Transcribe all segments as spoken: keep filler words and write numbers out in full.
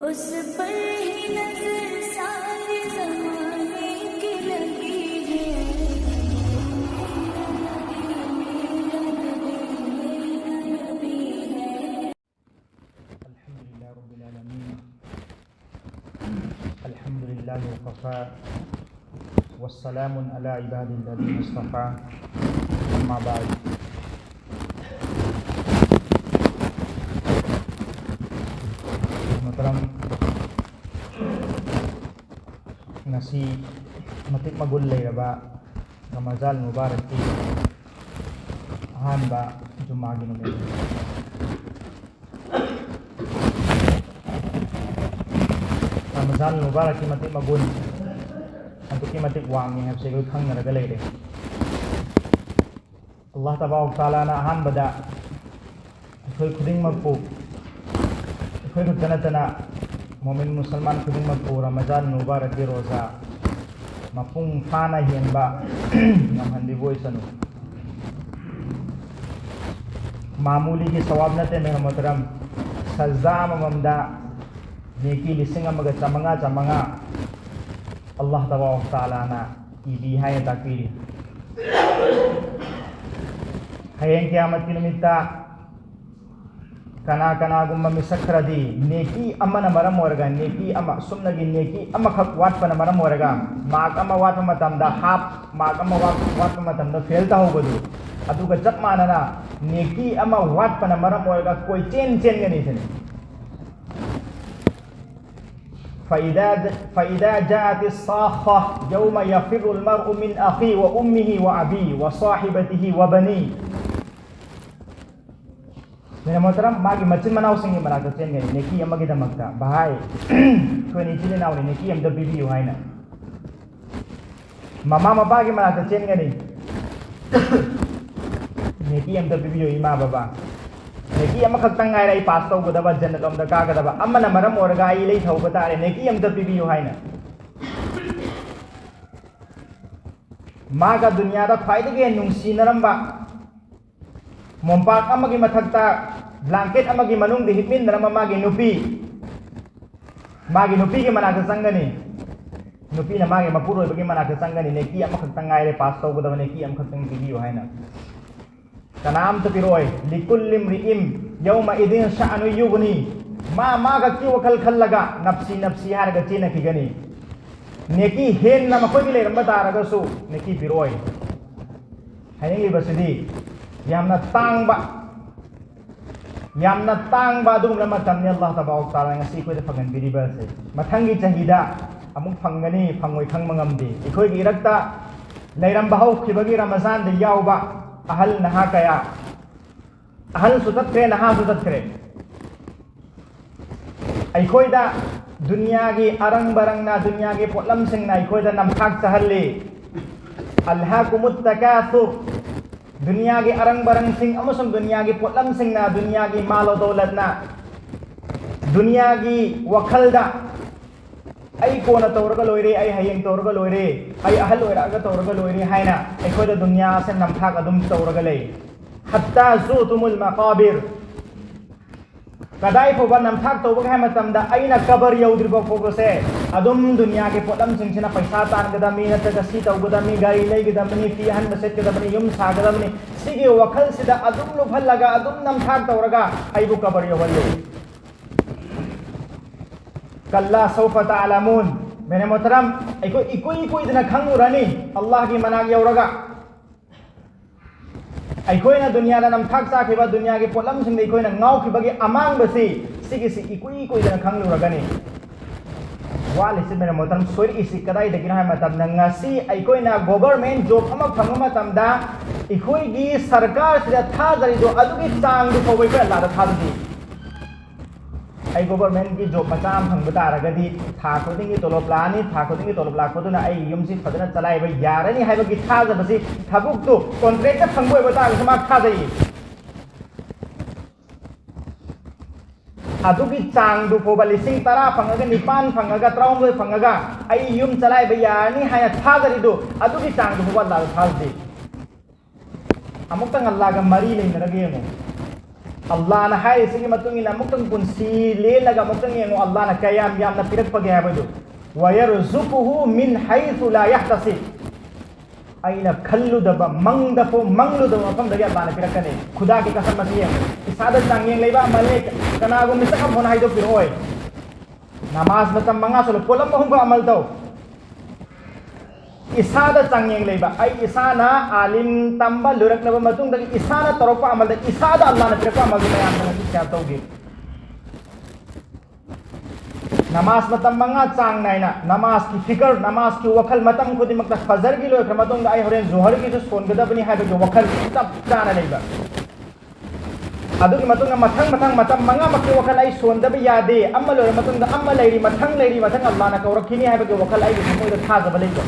उस पर ही नजर सारे जमाने की लगी है। الحمد لله رب العالمين. الحمد لله وكفى. والسلام على عباده الذين اصطفى. أما بعد. ꯃꯇꯔꯝ, ꯉꯁꯤ ꯃꯇꯤꯛ ꯃꯒꯨꯟ ꯂꯩꯔꯕ ꯔꯃꯖꯥꯟ ꯃꯨꯕꯥꯔꯛꯀꯤ ꯑꯍꯥꯟꯕ ꯖꯨꯃꯥꯒꯤ ꯅꯨꯃꯤꯠ꯫ ꯔꯃꯖꯥꯟ ꯃꯨꯕꯥꯔꯛꯀꯤ ꯃꯇꯤꯛ ꯃꯒꯨꯟ ꯑꯗꯨꯛꯀꯤ ꯃꯇꯤꯛ ꯋꯥꯡꯉꯤ ꯍꯥꯏꯕꯁꯤ ꯑꯩꯈꯣꯏ ꯈꯪꯅꯔꯒ ꯂꯩꯔꯦ꯫ ꯑꯜꯂꯥꯍ ꯇꯕꯥꯔꯛ ꯇꯥꯂꯥꯅ ꯑꯍꯥꯟꯕꯗ ꯑꯩꯈꯣꯏ ꯈꯨꯗꯤꯡꯃꯛꯄꯨ, ꯑꯩꯈꯣꯏ ꯈꯛꯇ ꯅꯠꯇꯅ ꯃꯣꯃꯤꯟ ꯃꯨꯁꯜꯃꯥꯟ ꯈꯨꯗꯤꯡꯃꯛꯄꯨ ꯔꯃꯖꯥꯟ ꯃꯨꯕꯥꯔꯛꯀꯤ ꯔꯣꯖꯥ ꯃꯄꯨꯡ ꯐꯥꯅ ꯍꯦꯟꯕ ꯉꯝꯍꯟꯕꯤꯕ ꯑꯣꯏꯁꯅꯨ꯫ ꯃꯥꯃꯨꯂꯤꯒꯤ ꯁꯋꯥꯕ ꯅꯠꯇꯦ, ꯃꯦꯍꯔ ꯃꯣꯍꯇꯔꯝ꯫ ꯁꯖꯗꯥ ꯑꯃꯃꯝꯗ ꯅꯦꯀꯤ ꯂꯤꯁꯤꯡ ꯑꯃꯒ ꯆꯥꯃꯉꯥ, ꯆꯥꯃꯉꯥ ꯑꯜꯂꯥꯍ ꯇꯕꯥꯔꯛ ꯇꯥꯂꯥꯅ ꯏꯕꯤ ꯍꯥꯏꯅ ꯇꯥꯛꯄꯤꯔꯤ꯫ ꯍꯌꯦꯡ ꯀꯤꯌꯥꯃꯠꯀꯤ ꯅꯨꯃꯤꯠꯇ ꯀꯅꯥ ꯀꯅꯥꯒꯨꯝꯕ ꯃꯤꯁꯛ ꯈꯔꯗꯤ ꯅꯦꯀꯤ ꯑꯃꯅ ꯃꯔꯝ ꯑꯣꯏꯔꯒ, ꯅꯦꯀꯤ ꯑꯃ, ꯁꯨꯞꯅꯒꯤ ꯅꯦꯀꯤ ꯑꯃꯈꯛ ꯋꯥꯠꯄꯅ ꯃꯔꯝ ꯑꯣꯏꯔꯒ, ꯃꯥꯔꯛ ꯑꯃ ꯋꯥꯠꯄ ꯃꯇꯝꯗ, ꯍꯥꯐ ꯃꯥꯔꯛ ꯑꯃ ꯋꯥꯠ-, ꯋꯥꯠꯄ ꯃꯇꯝꯗ ꯐꯦꯜ ꯇꯧꯍꯧꯕꯗꯨ, ꯑꯗꯨꯒ ꯆꯞ ꯃꯥꯟꯅꯅ ꯅꯦꯀꯤ ꯑꯃ ꯋꯥꯠꯄꯅ ꯃꯔꯝ ꯑꯣꯏꯔꯒ ꯀꯣꯏꯆꯦꯟ ꯆꯦꯟꯒꯅꯤ ꯁꯤꯅꯤ꯫ فإذا، فإذا جاءت الصاخة يوم يفر المرء من أخيه وأمه وأبيه وصاحبته وبنيه. ꯃꯦꯍꯔ ꯃꯣꯍꯇꯔꯝ, ꯃꯥꯒꯤ ꯃꯆꯤꯟ ꯃꯅꯥꯎꯁꯤꯡꯒꯤ ꯃꯅꯥꯛꯇ ꯆꯦꯟꯒꯅꯤ ꯅꯦꯀꯤ ꯑꯃꯒꯤꯗꯃꯛꯇ, "ꯚꯥꯏ, ꯑꯩꯈꯣꯏꯅ ꯏꯆꯤꯜ ꯏꯅꯥꯎꯅꯤ, ꯅꯦꯀꯤ ꯑꯝꯇ ꯄꯤꯕꯤꯌꯨ" ꯍꯥꯏꯅ꯫ ꯃꯃꯥ ꯃꯄꯥꯒꯤ ꯃꯅꯥꯛꯇ ꯆꯦꯟꯒꯅꯤ, "ꯅꯦꯀꯤ ꯑꯝꯇ ꯄꯤꯕꯤꯌꯨ ꯏꯃꯥ ꯕꯕꯥ, ꯅꯦꯀꯤ ꯑꯃꯈꯛꯇꯪ ꯉꯥꯏꯔꯦ ꯑꯩ ꯄꯥꯁ ꯇꯧꯒꯗꯕ, ꯖꯟꯅꯠ ꯂꯣꯝꯗ ꯀꯥꯒꯗꯕ, ꯑꯃꯅ ꯃꯔꯝ ꯑꯣꯏꯔꯒ ꯑꯩ ꯂꯩꯊꯍꯧꯕ ꯇꯥꯔꯦ, ꯅꯦꯀꯤ ꯑꯝꯇ ꯄꯤꯕꯤꯌꯨ" ꯍꯥꯏꯅ꯫ ꯃꯥꯒ ꯗꯨꯅꯤꯌꯥꯗ ꯈ꯭ꯋꯥꯏꯗꯒꯤ ꯍꯦꯟꯅ ꯅꯨꯡꯁꯤꯅꯔꯝꯕ, ꯃꯣꯝꯄꯥꯛ ꯑꯃꯒꯤ ꯃꯊꯛꯇ ꯕ꯭ꯂꯥꯡꯀꯦꯠ ꯑꯃꯒꯤ ꯃꯅꯨꯡꯗ ꯍꯤꯞꯃꯤꯟꯅꯔꯝꯕ ꯃꯥꯒꯤ ꯅꯨꯄꯤ, ꯃꯥꯒꯤ ꯅꯨꯄꯤꯒꯤ ꯃꯅꯥꯛꯇ ꯆꯪꯒꯅꯤ꯫ ꯅꯨꯄꯤꯅ ꯃꯥꯒꯤ ꯃꯄꯨꯔꯣꯏꯕꯒꯤ ꯃꯅꯥꯛꯇ ꯆꯪꯒꯅꯤ, ꯅꯦꯀꯤ ꯑꯃꯈꯛꯇꯪ ꯉꯥꯏꯔꯦ ꯄꯥꯁ ꯇꯧꯒꯗꯕ, ꯅꯦꯀꯤ ꯑꯃꯈꯛꯇꯪ ꯄꯤꯕꯤꯌꯨ ꯍꯥꯏꯅ꯫ ꯀꯅꯥꯝꯇ ꯄꯤꯔꯛꯑꯣꯏ꯫ ꯂꯤꯀꯨꯜꯂꯤ ꯏꯝꯔꯤꯏꯝ ꯌꯧꯃ ꯏꯗꯤꯟ ꯁꯥꯅꯨ ꯌꯨꯒꯅꯤ꯫ ꯃꯥ ꯃꯥꯈꯛꯀꯤ ꯋꯥꯈꯜ ꯈꯜꯂꯒ ꯅꯞꯁꯤ ꯅꯞꯁꯤ ꯍꯥꯏꯔꯒ ꯆꯦꯟꯅꯈꯤꯒꯅꯤ꯫ ꯅꯦꯀꯤ ꯍꯦꯟꯅ ꯃꯈꯣꯏꯒꯤ ꯂꯩꯔꯝꯕ ꯇꯥꯔꯒꯁꯨ ꯅꯦꯀꯤ ꯄꯤꯔꯛꯑꯣꯏ꯫ ꯍꯥꯏꯅꯤꯡꯂꯤꯕꯁꯤꯗꯤ ꯌꯥꯝꯅ ꯇꯥꯡꯕ, ꯌꯥꯝꯅ ꯇꯥꯡꯕ ꯑꯗꯨꯒꯨꯝꯕ ꯃꯇꯝꯅꯤ ꯑꯜꯂꯥꯍ ꯇꯕꯥꯔꯛ ꯇꯥꯂꯥ ꯉꯁꯤ ꯑꯩꯈꯣꯏꯗ ꯐꯪꯍꯟꯕꯤꯔꯤꯕ ꯑꯁꯦ꯫ ꯃꯊꯪꯒꯤ ꯆꯍꯤꯗ ꯑꯃꯨꯛ ꯐꯪꯒꯅꯤ ꯐꯪꯉꯣꯏ ꯈꯪꯕ ꯉꯝꯗꯦ꯫ ꯑꯩꯈꯣꯏꯒꯤ ꯏꯔꯛꯇ ꯂꯩꯔꯝꯕ ꯍꯧꯈꯤꯕꯒꯤ ꯔꯃꯖꯥꯟꯗ ꯌꯥꯎꯕ ꯑꯍꯜ ꯅꯍꯥ ꯀꯌꯥ, ꯑꯍꯜꯁꯨ ꯆꯠꯈ꯭ꯔꯦ, ꯅꯍꯥꯁꯨ ꯆꯠꯈ꯭ꯔꯦ꯫ ꯑꯩꯈꯣꯏꯗ ꯗꯨꯅꯤꯌꯥꯒꯤ ꯑꯔꯪ ꯕꯔꯪꯅ, ꯗꯨꯅꯤꯌꯥꯒꯤ ꯄꯣꯠꯂꯝꯁꯤꯡꯅ ꯑꯩꯈꯣꯏꯗ ꯅꯝꯊꯥꯛ ꯆꯥꯍꯜꯂꯤ꯫ ꯑꯜꯍꯥꯀꯨꯃꯨꯠ ꯇꯀꯥꯁꯨꯔ꯫ ꯗꯨꯅꯤꯌꯥꯒꯤ ꯑꯔꯪ ꯕꯔꯪꯁꯤꯡ ꯑꯃꯁꯨꯡ ꯗꯨꯅꯤꯌꯥꯒꯤ ꯄꯣꯠꯂꯝꯁꯤꯡꯅ, ꯗꯨꯅꯤꯌꯥꯒꯤ ꯃꯥꯂꯣ ꯗꯧꯂꯠꯅ ꯗꯨꯅꯤꯌꯥꯒꯤ ꯋꯥꯈꯜꯗ ꯑꯩ ꯀꯣꯟꯅ ꯇꯧꯔꯒ ꯂꯣꯏꯔꯦ, ꯑꯩ ꯍꯌꯦꯡ ꯇꯧꯔꯒ ꯂꯣꯏꯔꯦ, ꯑꯩ ꯑꯍꯜ ꯑꯣꯏꯔꯛꯑꯒ ꯇꯧꯔꯒ ꯂꯣꯏꯔꯦ ꯍꯥꯏꯅ ꯑꯩꯈꯣꯏꯗ ꯗꯨꯅꯤꯌꯥꯁꯦ ꯅꯝꯊꯥꯛ ꯑꯗꯨꯝ ꯇꯧꯔꯒ ꯂꯩ꯫ ꯍꯠꯇꯥ ꯖꯨꯔꯇꯨꯃꯨꯜ ꯃꯀꯥꯕꯤꯔ꯫ ꯀꯗꯥꯏ ꯐꯥꯎꯕ ꯅꯝꯊꯥꯛ ꯇꯧꯕꯒꯦ ꯍꯥꯏ ꯃꯇꯝꯗ ꯑꯩꯅ ꯀꯕꯔ ꯌꯧꯗ꯭ꯔꯤꯕ ꯐꯥꯎꯕꯁꯦ ꯑꯗꯨꯝ ꯗꯨꯅꯤꯌꯥꯒꯤ ꯄꯣꯠꯂꯝꯁꯤꯡꯁꯤꯅ ꯄꯩꯁꯥ ꯇꯥꯟꯒꯗꯕꯅꯤ, ꯅꯠꯇ꯭ꯔꯒ ꯁꯤ ꯇꯧꯒꯗꯕꯅꯤ, ꯒꯥꯔꯤ ꯂꯩꯒꯗꯕꯅꯤ, ꯐꯤ ꯑꯍꯟꯕ ꯁꯦꯠꯀꯗꯕꯅꯤ, ꯌꯨꯝ ꯁꯥꯒꯗꯕꯅꯤ, ꯁꯤꯒꯤ ꯋꯥꯈꯜꯁꯤꯗ ꯑꯗꯨꯝ ꯂꯨꯞꯍꯜꯂꯒ ꯑꯗꯨꯝ ꯅꯝꯊꯥꯛ ꯇꯧꯔꯒ ꯑꯩꯕꯨ ꯀꯕꯔ ꯌꯧꯍꯜꯂꯤ꯫ ꯀꯜꯂꯥ ꯁꯧꯐ ꯇꯥꯂꯃꯨꯟ꯫ ꯃꯦꯅꯦ ꯃꯣꯍꯇꯔꯝ, ꯑꯩꯈꯣꯏ ꯏꯀꯨꯏ ꯀꯨꯏꯗꯅ ꯈꯪꯉꯨꯔꯅꯤ ꯑꯜꯂꯥꯍꯒꯤ ꯃꯅꯥꯛ ꯌꯧꯔꯒ꯫ ꯑꯩꯈꯣꯏꯅ ꯗꯨꯅꯤꯌꯥꯗ ꯅꯝꯊꯥꯛ ꯆꯥꯈꯤꯕ, ꯗꯨꯅꯤꯌꯥꯒꯤ ꯄꯣꯠꯂꯝꯁꯤꯡꯗ ꯑꯩꯈꯣꯏꯅ ꯉꯥꯎꯈꯤꯕꯒꯤ ꯑꯃꯥꯡꯕꯁꯤ, ꯁꯤꯒꯤꯁꯤ ꯏꯀꯨꯏ ꯀꯨꯏꯗꯅ ꯈꯪꯂꯨꯔꯒꯅꯤ꯫ ꯋꯥꯠꯂꯤꯁꯤ ꯃꯦꯅꯦ ꯃꯣꯍꯇꯔꯝ, ꯁꯣꯏꯔꯛꯏꯁꯤ ꯀꯗꯥꯏꯗꯒꯤꯅꯣ ꯍꯥꯏꯕ ꯃꯇꯝꯗ, ꯉꯁꯤ ꯑꯩꯈꯣꯏꯅ ꯒꯣꯚꯔꯃꯦꯟ ꯖꯣꯕ ꯑꯃ ꯐꯪꯕ ꯃꯇꯝꯗ ꯑꯩꯈꯣꯏꯒꯤ ꯁꯔꯀꯥꯔꯁꯤꯗ ꯊꯥꯖꯔꯤꯗꯣ ꯑꯗꯨꯒꯤ ꯆꯥꯡꯗꯨ ꯐꯥꯎꯕ ꯑꯩꯈꯣꯏ ꯑꯜꯂꯥꯗ ꯊꯥꯖꯗꯦ꯫ ꯑꯩ ꯒꯣꯚꯔꯃꯦꯟꯒꯤ ꯖꯣꯕ ꯃꯆꯥ ꯑꯃ ꯐꯪꯕ ꯇꯥꯔꯒꯗꯤ ꯊꯥ ꯈꯨꯗꯤꯡꯒꯤ ꯇꯣꯂꯣꯞ ꯂꯥꯛꯑꯅꯤ, ꯊꯥ ꯈꯨꯗꯤꯡꯒꯤ ꯇꯣꯂꯣꯞ ꯂꯥꯛꯄꯗꯨꯅ ꯑꯩꯒꯤ ꯌꯨꯝꯁꯤ ꯐꯖꯅ ꯆꯂꯥꯏꯕ ꯌꯥꯔꯅꯤ ꯍꯥꯏꯕꯒꯤ ꯊꯥꯖꯕꯁꯤ, ꯊꯕꯛꯇꯨ ꯀꯣꯟꯇ꯭ꯔꯦꯛꯇ ꯐꯪꯕ ꯑꯣꯏꯕ ꯇꯥꯔꯒꯁꯨ ꯃꯥ ꯊꯥꯖꯩ꯫ ꯑꯗꯨꯒꯤ ꯆꯥꯡꯗꯨ ꯐꯥꯎꯕ, ꯂꯤꯁꯤꯡ ꯇꯔꯥ ꯐꯪꯉꯒ, ꯅꯤꯄꯥꯟ ꯐꯪꯉꯒ, ꯇꯔꯥꯍꯨꯝꯗꯣꯏ ꯐꯪꯉꯒ ꯑꯩ ꯌꯨꯝ ꯆꯂꯥꯏꯕ ꯌꯥꯔꯅꯤ ꯍꯥꯏꯅ ꯊꯥꯖꯔꯤꯗꯨ, ꯑꯗꯨꯒꯤ ꯆꯥꯡꯗꯨ ꯐꯥꯎꯕ ꯑꯜꯂꯥꯗ ꯊꯥꯖꯗꯦ꯫ ꯑꯃꯨꯛꯇꯪ ꯑꯜꯂꯥꯒ ꯃꯔꯤ ꯂꯩꯅꯔꯒ ꯌꯦꯡꯉꯨ꯫ ꯑꯜꯂꯥꯅ ꯍꯥꯏꯔꯤꯁꯤꯒꯤ ꯃꯇꯨꯡ ꯏꯟꯅ ꯑꯃꯨꯛꯇꯪ ꯄꯨꯟꯁꯤ ꯂꯦꯜꯂꯒ ꯑꯃꯨꯛꯇꯪ ꯌꯦꯡꯉꯨ, ꯑꯜꯂꯥꯅ ꯀꯌꯥꯝ ꯌꯥꯝꯅ ꯄꯤꯔꯛꯄꯒꯦ ꯍꯥꯏꯕꯗꯨ꯫ "ꯋꯌꯔꯖꯨꯀꯨꯍꯨ ꯃꯤꯟ ꯍꯩꯁꯨ ꯂꯥ ꯌꯥꯍꯇꯁꯤꯕ"꯫ ꯑꯩꯅ ꯈꯜꯂꯨꯗꯕ, ꯃꯪꯗꯐꯥꯎ ꯃꯪꯂꯨꯗꯕ ꯃꯐꯝꯗꯒꯤ ꯑꯜꯂꯥꯅ ꯄꯤꯔꯛꯀꯅꯤ꯫ ꯈꯨꯗꯥꯒꯤ ꯀꯁꯝ ꯑꯁꯤ ꯌꯦꯡꯉꯨ꯫ ꯏꯁꯥꯗ ꯆꯥꯡꯌꯦꯡ ꯂꯩꯕ ꯑꯃꯜ ꯂꯩ, ꯀꯅꯥꯒꯨꯝꯕ ꯃꯤꯁꯛ ꯑꯃꯐꯥꯎꯅ ꯍꯥꯏꯗꯣꯛꯄꯤꯔꯛꯑꯣꯏ꯫ ꯅꯃꯥꯖ ꯃꯇꯝ ꯃꯉꯥ ꯁꯣꯜꯂꯨ, ꯄꯣꯠꯂꯝ ꯑꯍꯨꯝꯈꯛ ꯑꯃꯜ ꯇꯧ꯫ ꯏꯁꯥꯗ ꯆꯥꯡꯌꯦꯡ ꯂꯩꯕ, ꯑꯩ ꯏꯁꯥꯅ ꯑꯥꯂꯤꯝ ꯇꯝꯕ ꯂꯣꯏꯔꯛꯂꯕ ꯃꯇꯨꯡꯗꯒꯤ ꯏꯁꯥꯅ ꯇꯧꯔꯛꯄ ꯑꯃꯜꯗ, ꯏꯁꯥꯗ ꯑꯜꯂꯥꯅ ꯄꯤꯔꯛꯄ ꯑꯃꯜꯗꯨ ꯃꯌꯥꯝꯗ ꯉꯁꯤ ꯀꯌꯥ ꯇꯧꯒꯦ? ꯅꯃꯥꯖ ꯃꯇꯝ ꯃꯉꯥ ꯆꯥꯡ ꯅꯥꯏꯅ, ꯅꯃꯥꯖꯀꯤ ꯐꯤꯀꯔ, ꯅꯃꯥꯖꯀꯤ ꯋꯥꯈꯜ ꯃꯇꯝ ꯈꯨꯗꯤꯡꯃꯛꯇ, ꯐꯖꯔꯒꯤ ꯂꯣꯏꯈ꯭ꯔ ꯃꯇꯨꯡꯗ ꯑꯩ ꯍꯣꯔꯦꯟ ꯖꯣꯍꯔꯒꯤꯁꯨ ꯁꯣꯟꯒꯗꯕꯅꯤ ꯍꯥꯏꯕꯒꯤ ꯋꯥꯈꯜ ꯆꯞ ꯆꯥꯅ ꯂꯩꯕ꯫ ꯑꯗꯨꯒꯤ ꯃꯇꯨꯡꯗ ꯃꯊꯪ ꯃꯊꯪ ꯃꯇꯝ ꯃꯉꯥꯃꯛꯀꯤ ꯋꯥꯈꯜ ꯑꯩ ꯁꯣꯟꯗꯕ ꯌꯥꯗꯦ, ꯑꯃ ꯂꯣꯏꯔ ꯃꯇꯨꯡꯗ ꯑꯃ ꯂꯩꯔꯤ, ꯃꯊꯪ ꯂꯩꯔꯤ, ꯃꯊꯪ ꯑꯜꯂꯥꯅ ꯀꯧꯔꯛꯈꯤꯅꯤ ꯍꯥꯏꯕꯒꯤ ꯋꯥꯈꯜ ꯑꯩꯒꯤ ꯊꯃꯣꯏꯗ ꯊꯥꯖꯕ ꯂꯩꯕ꯫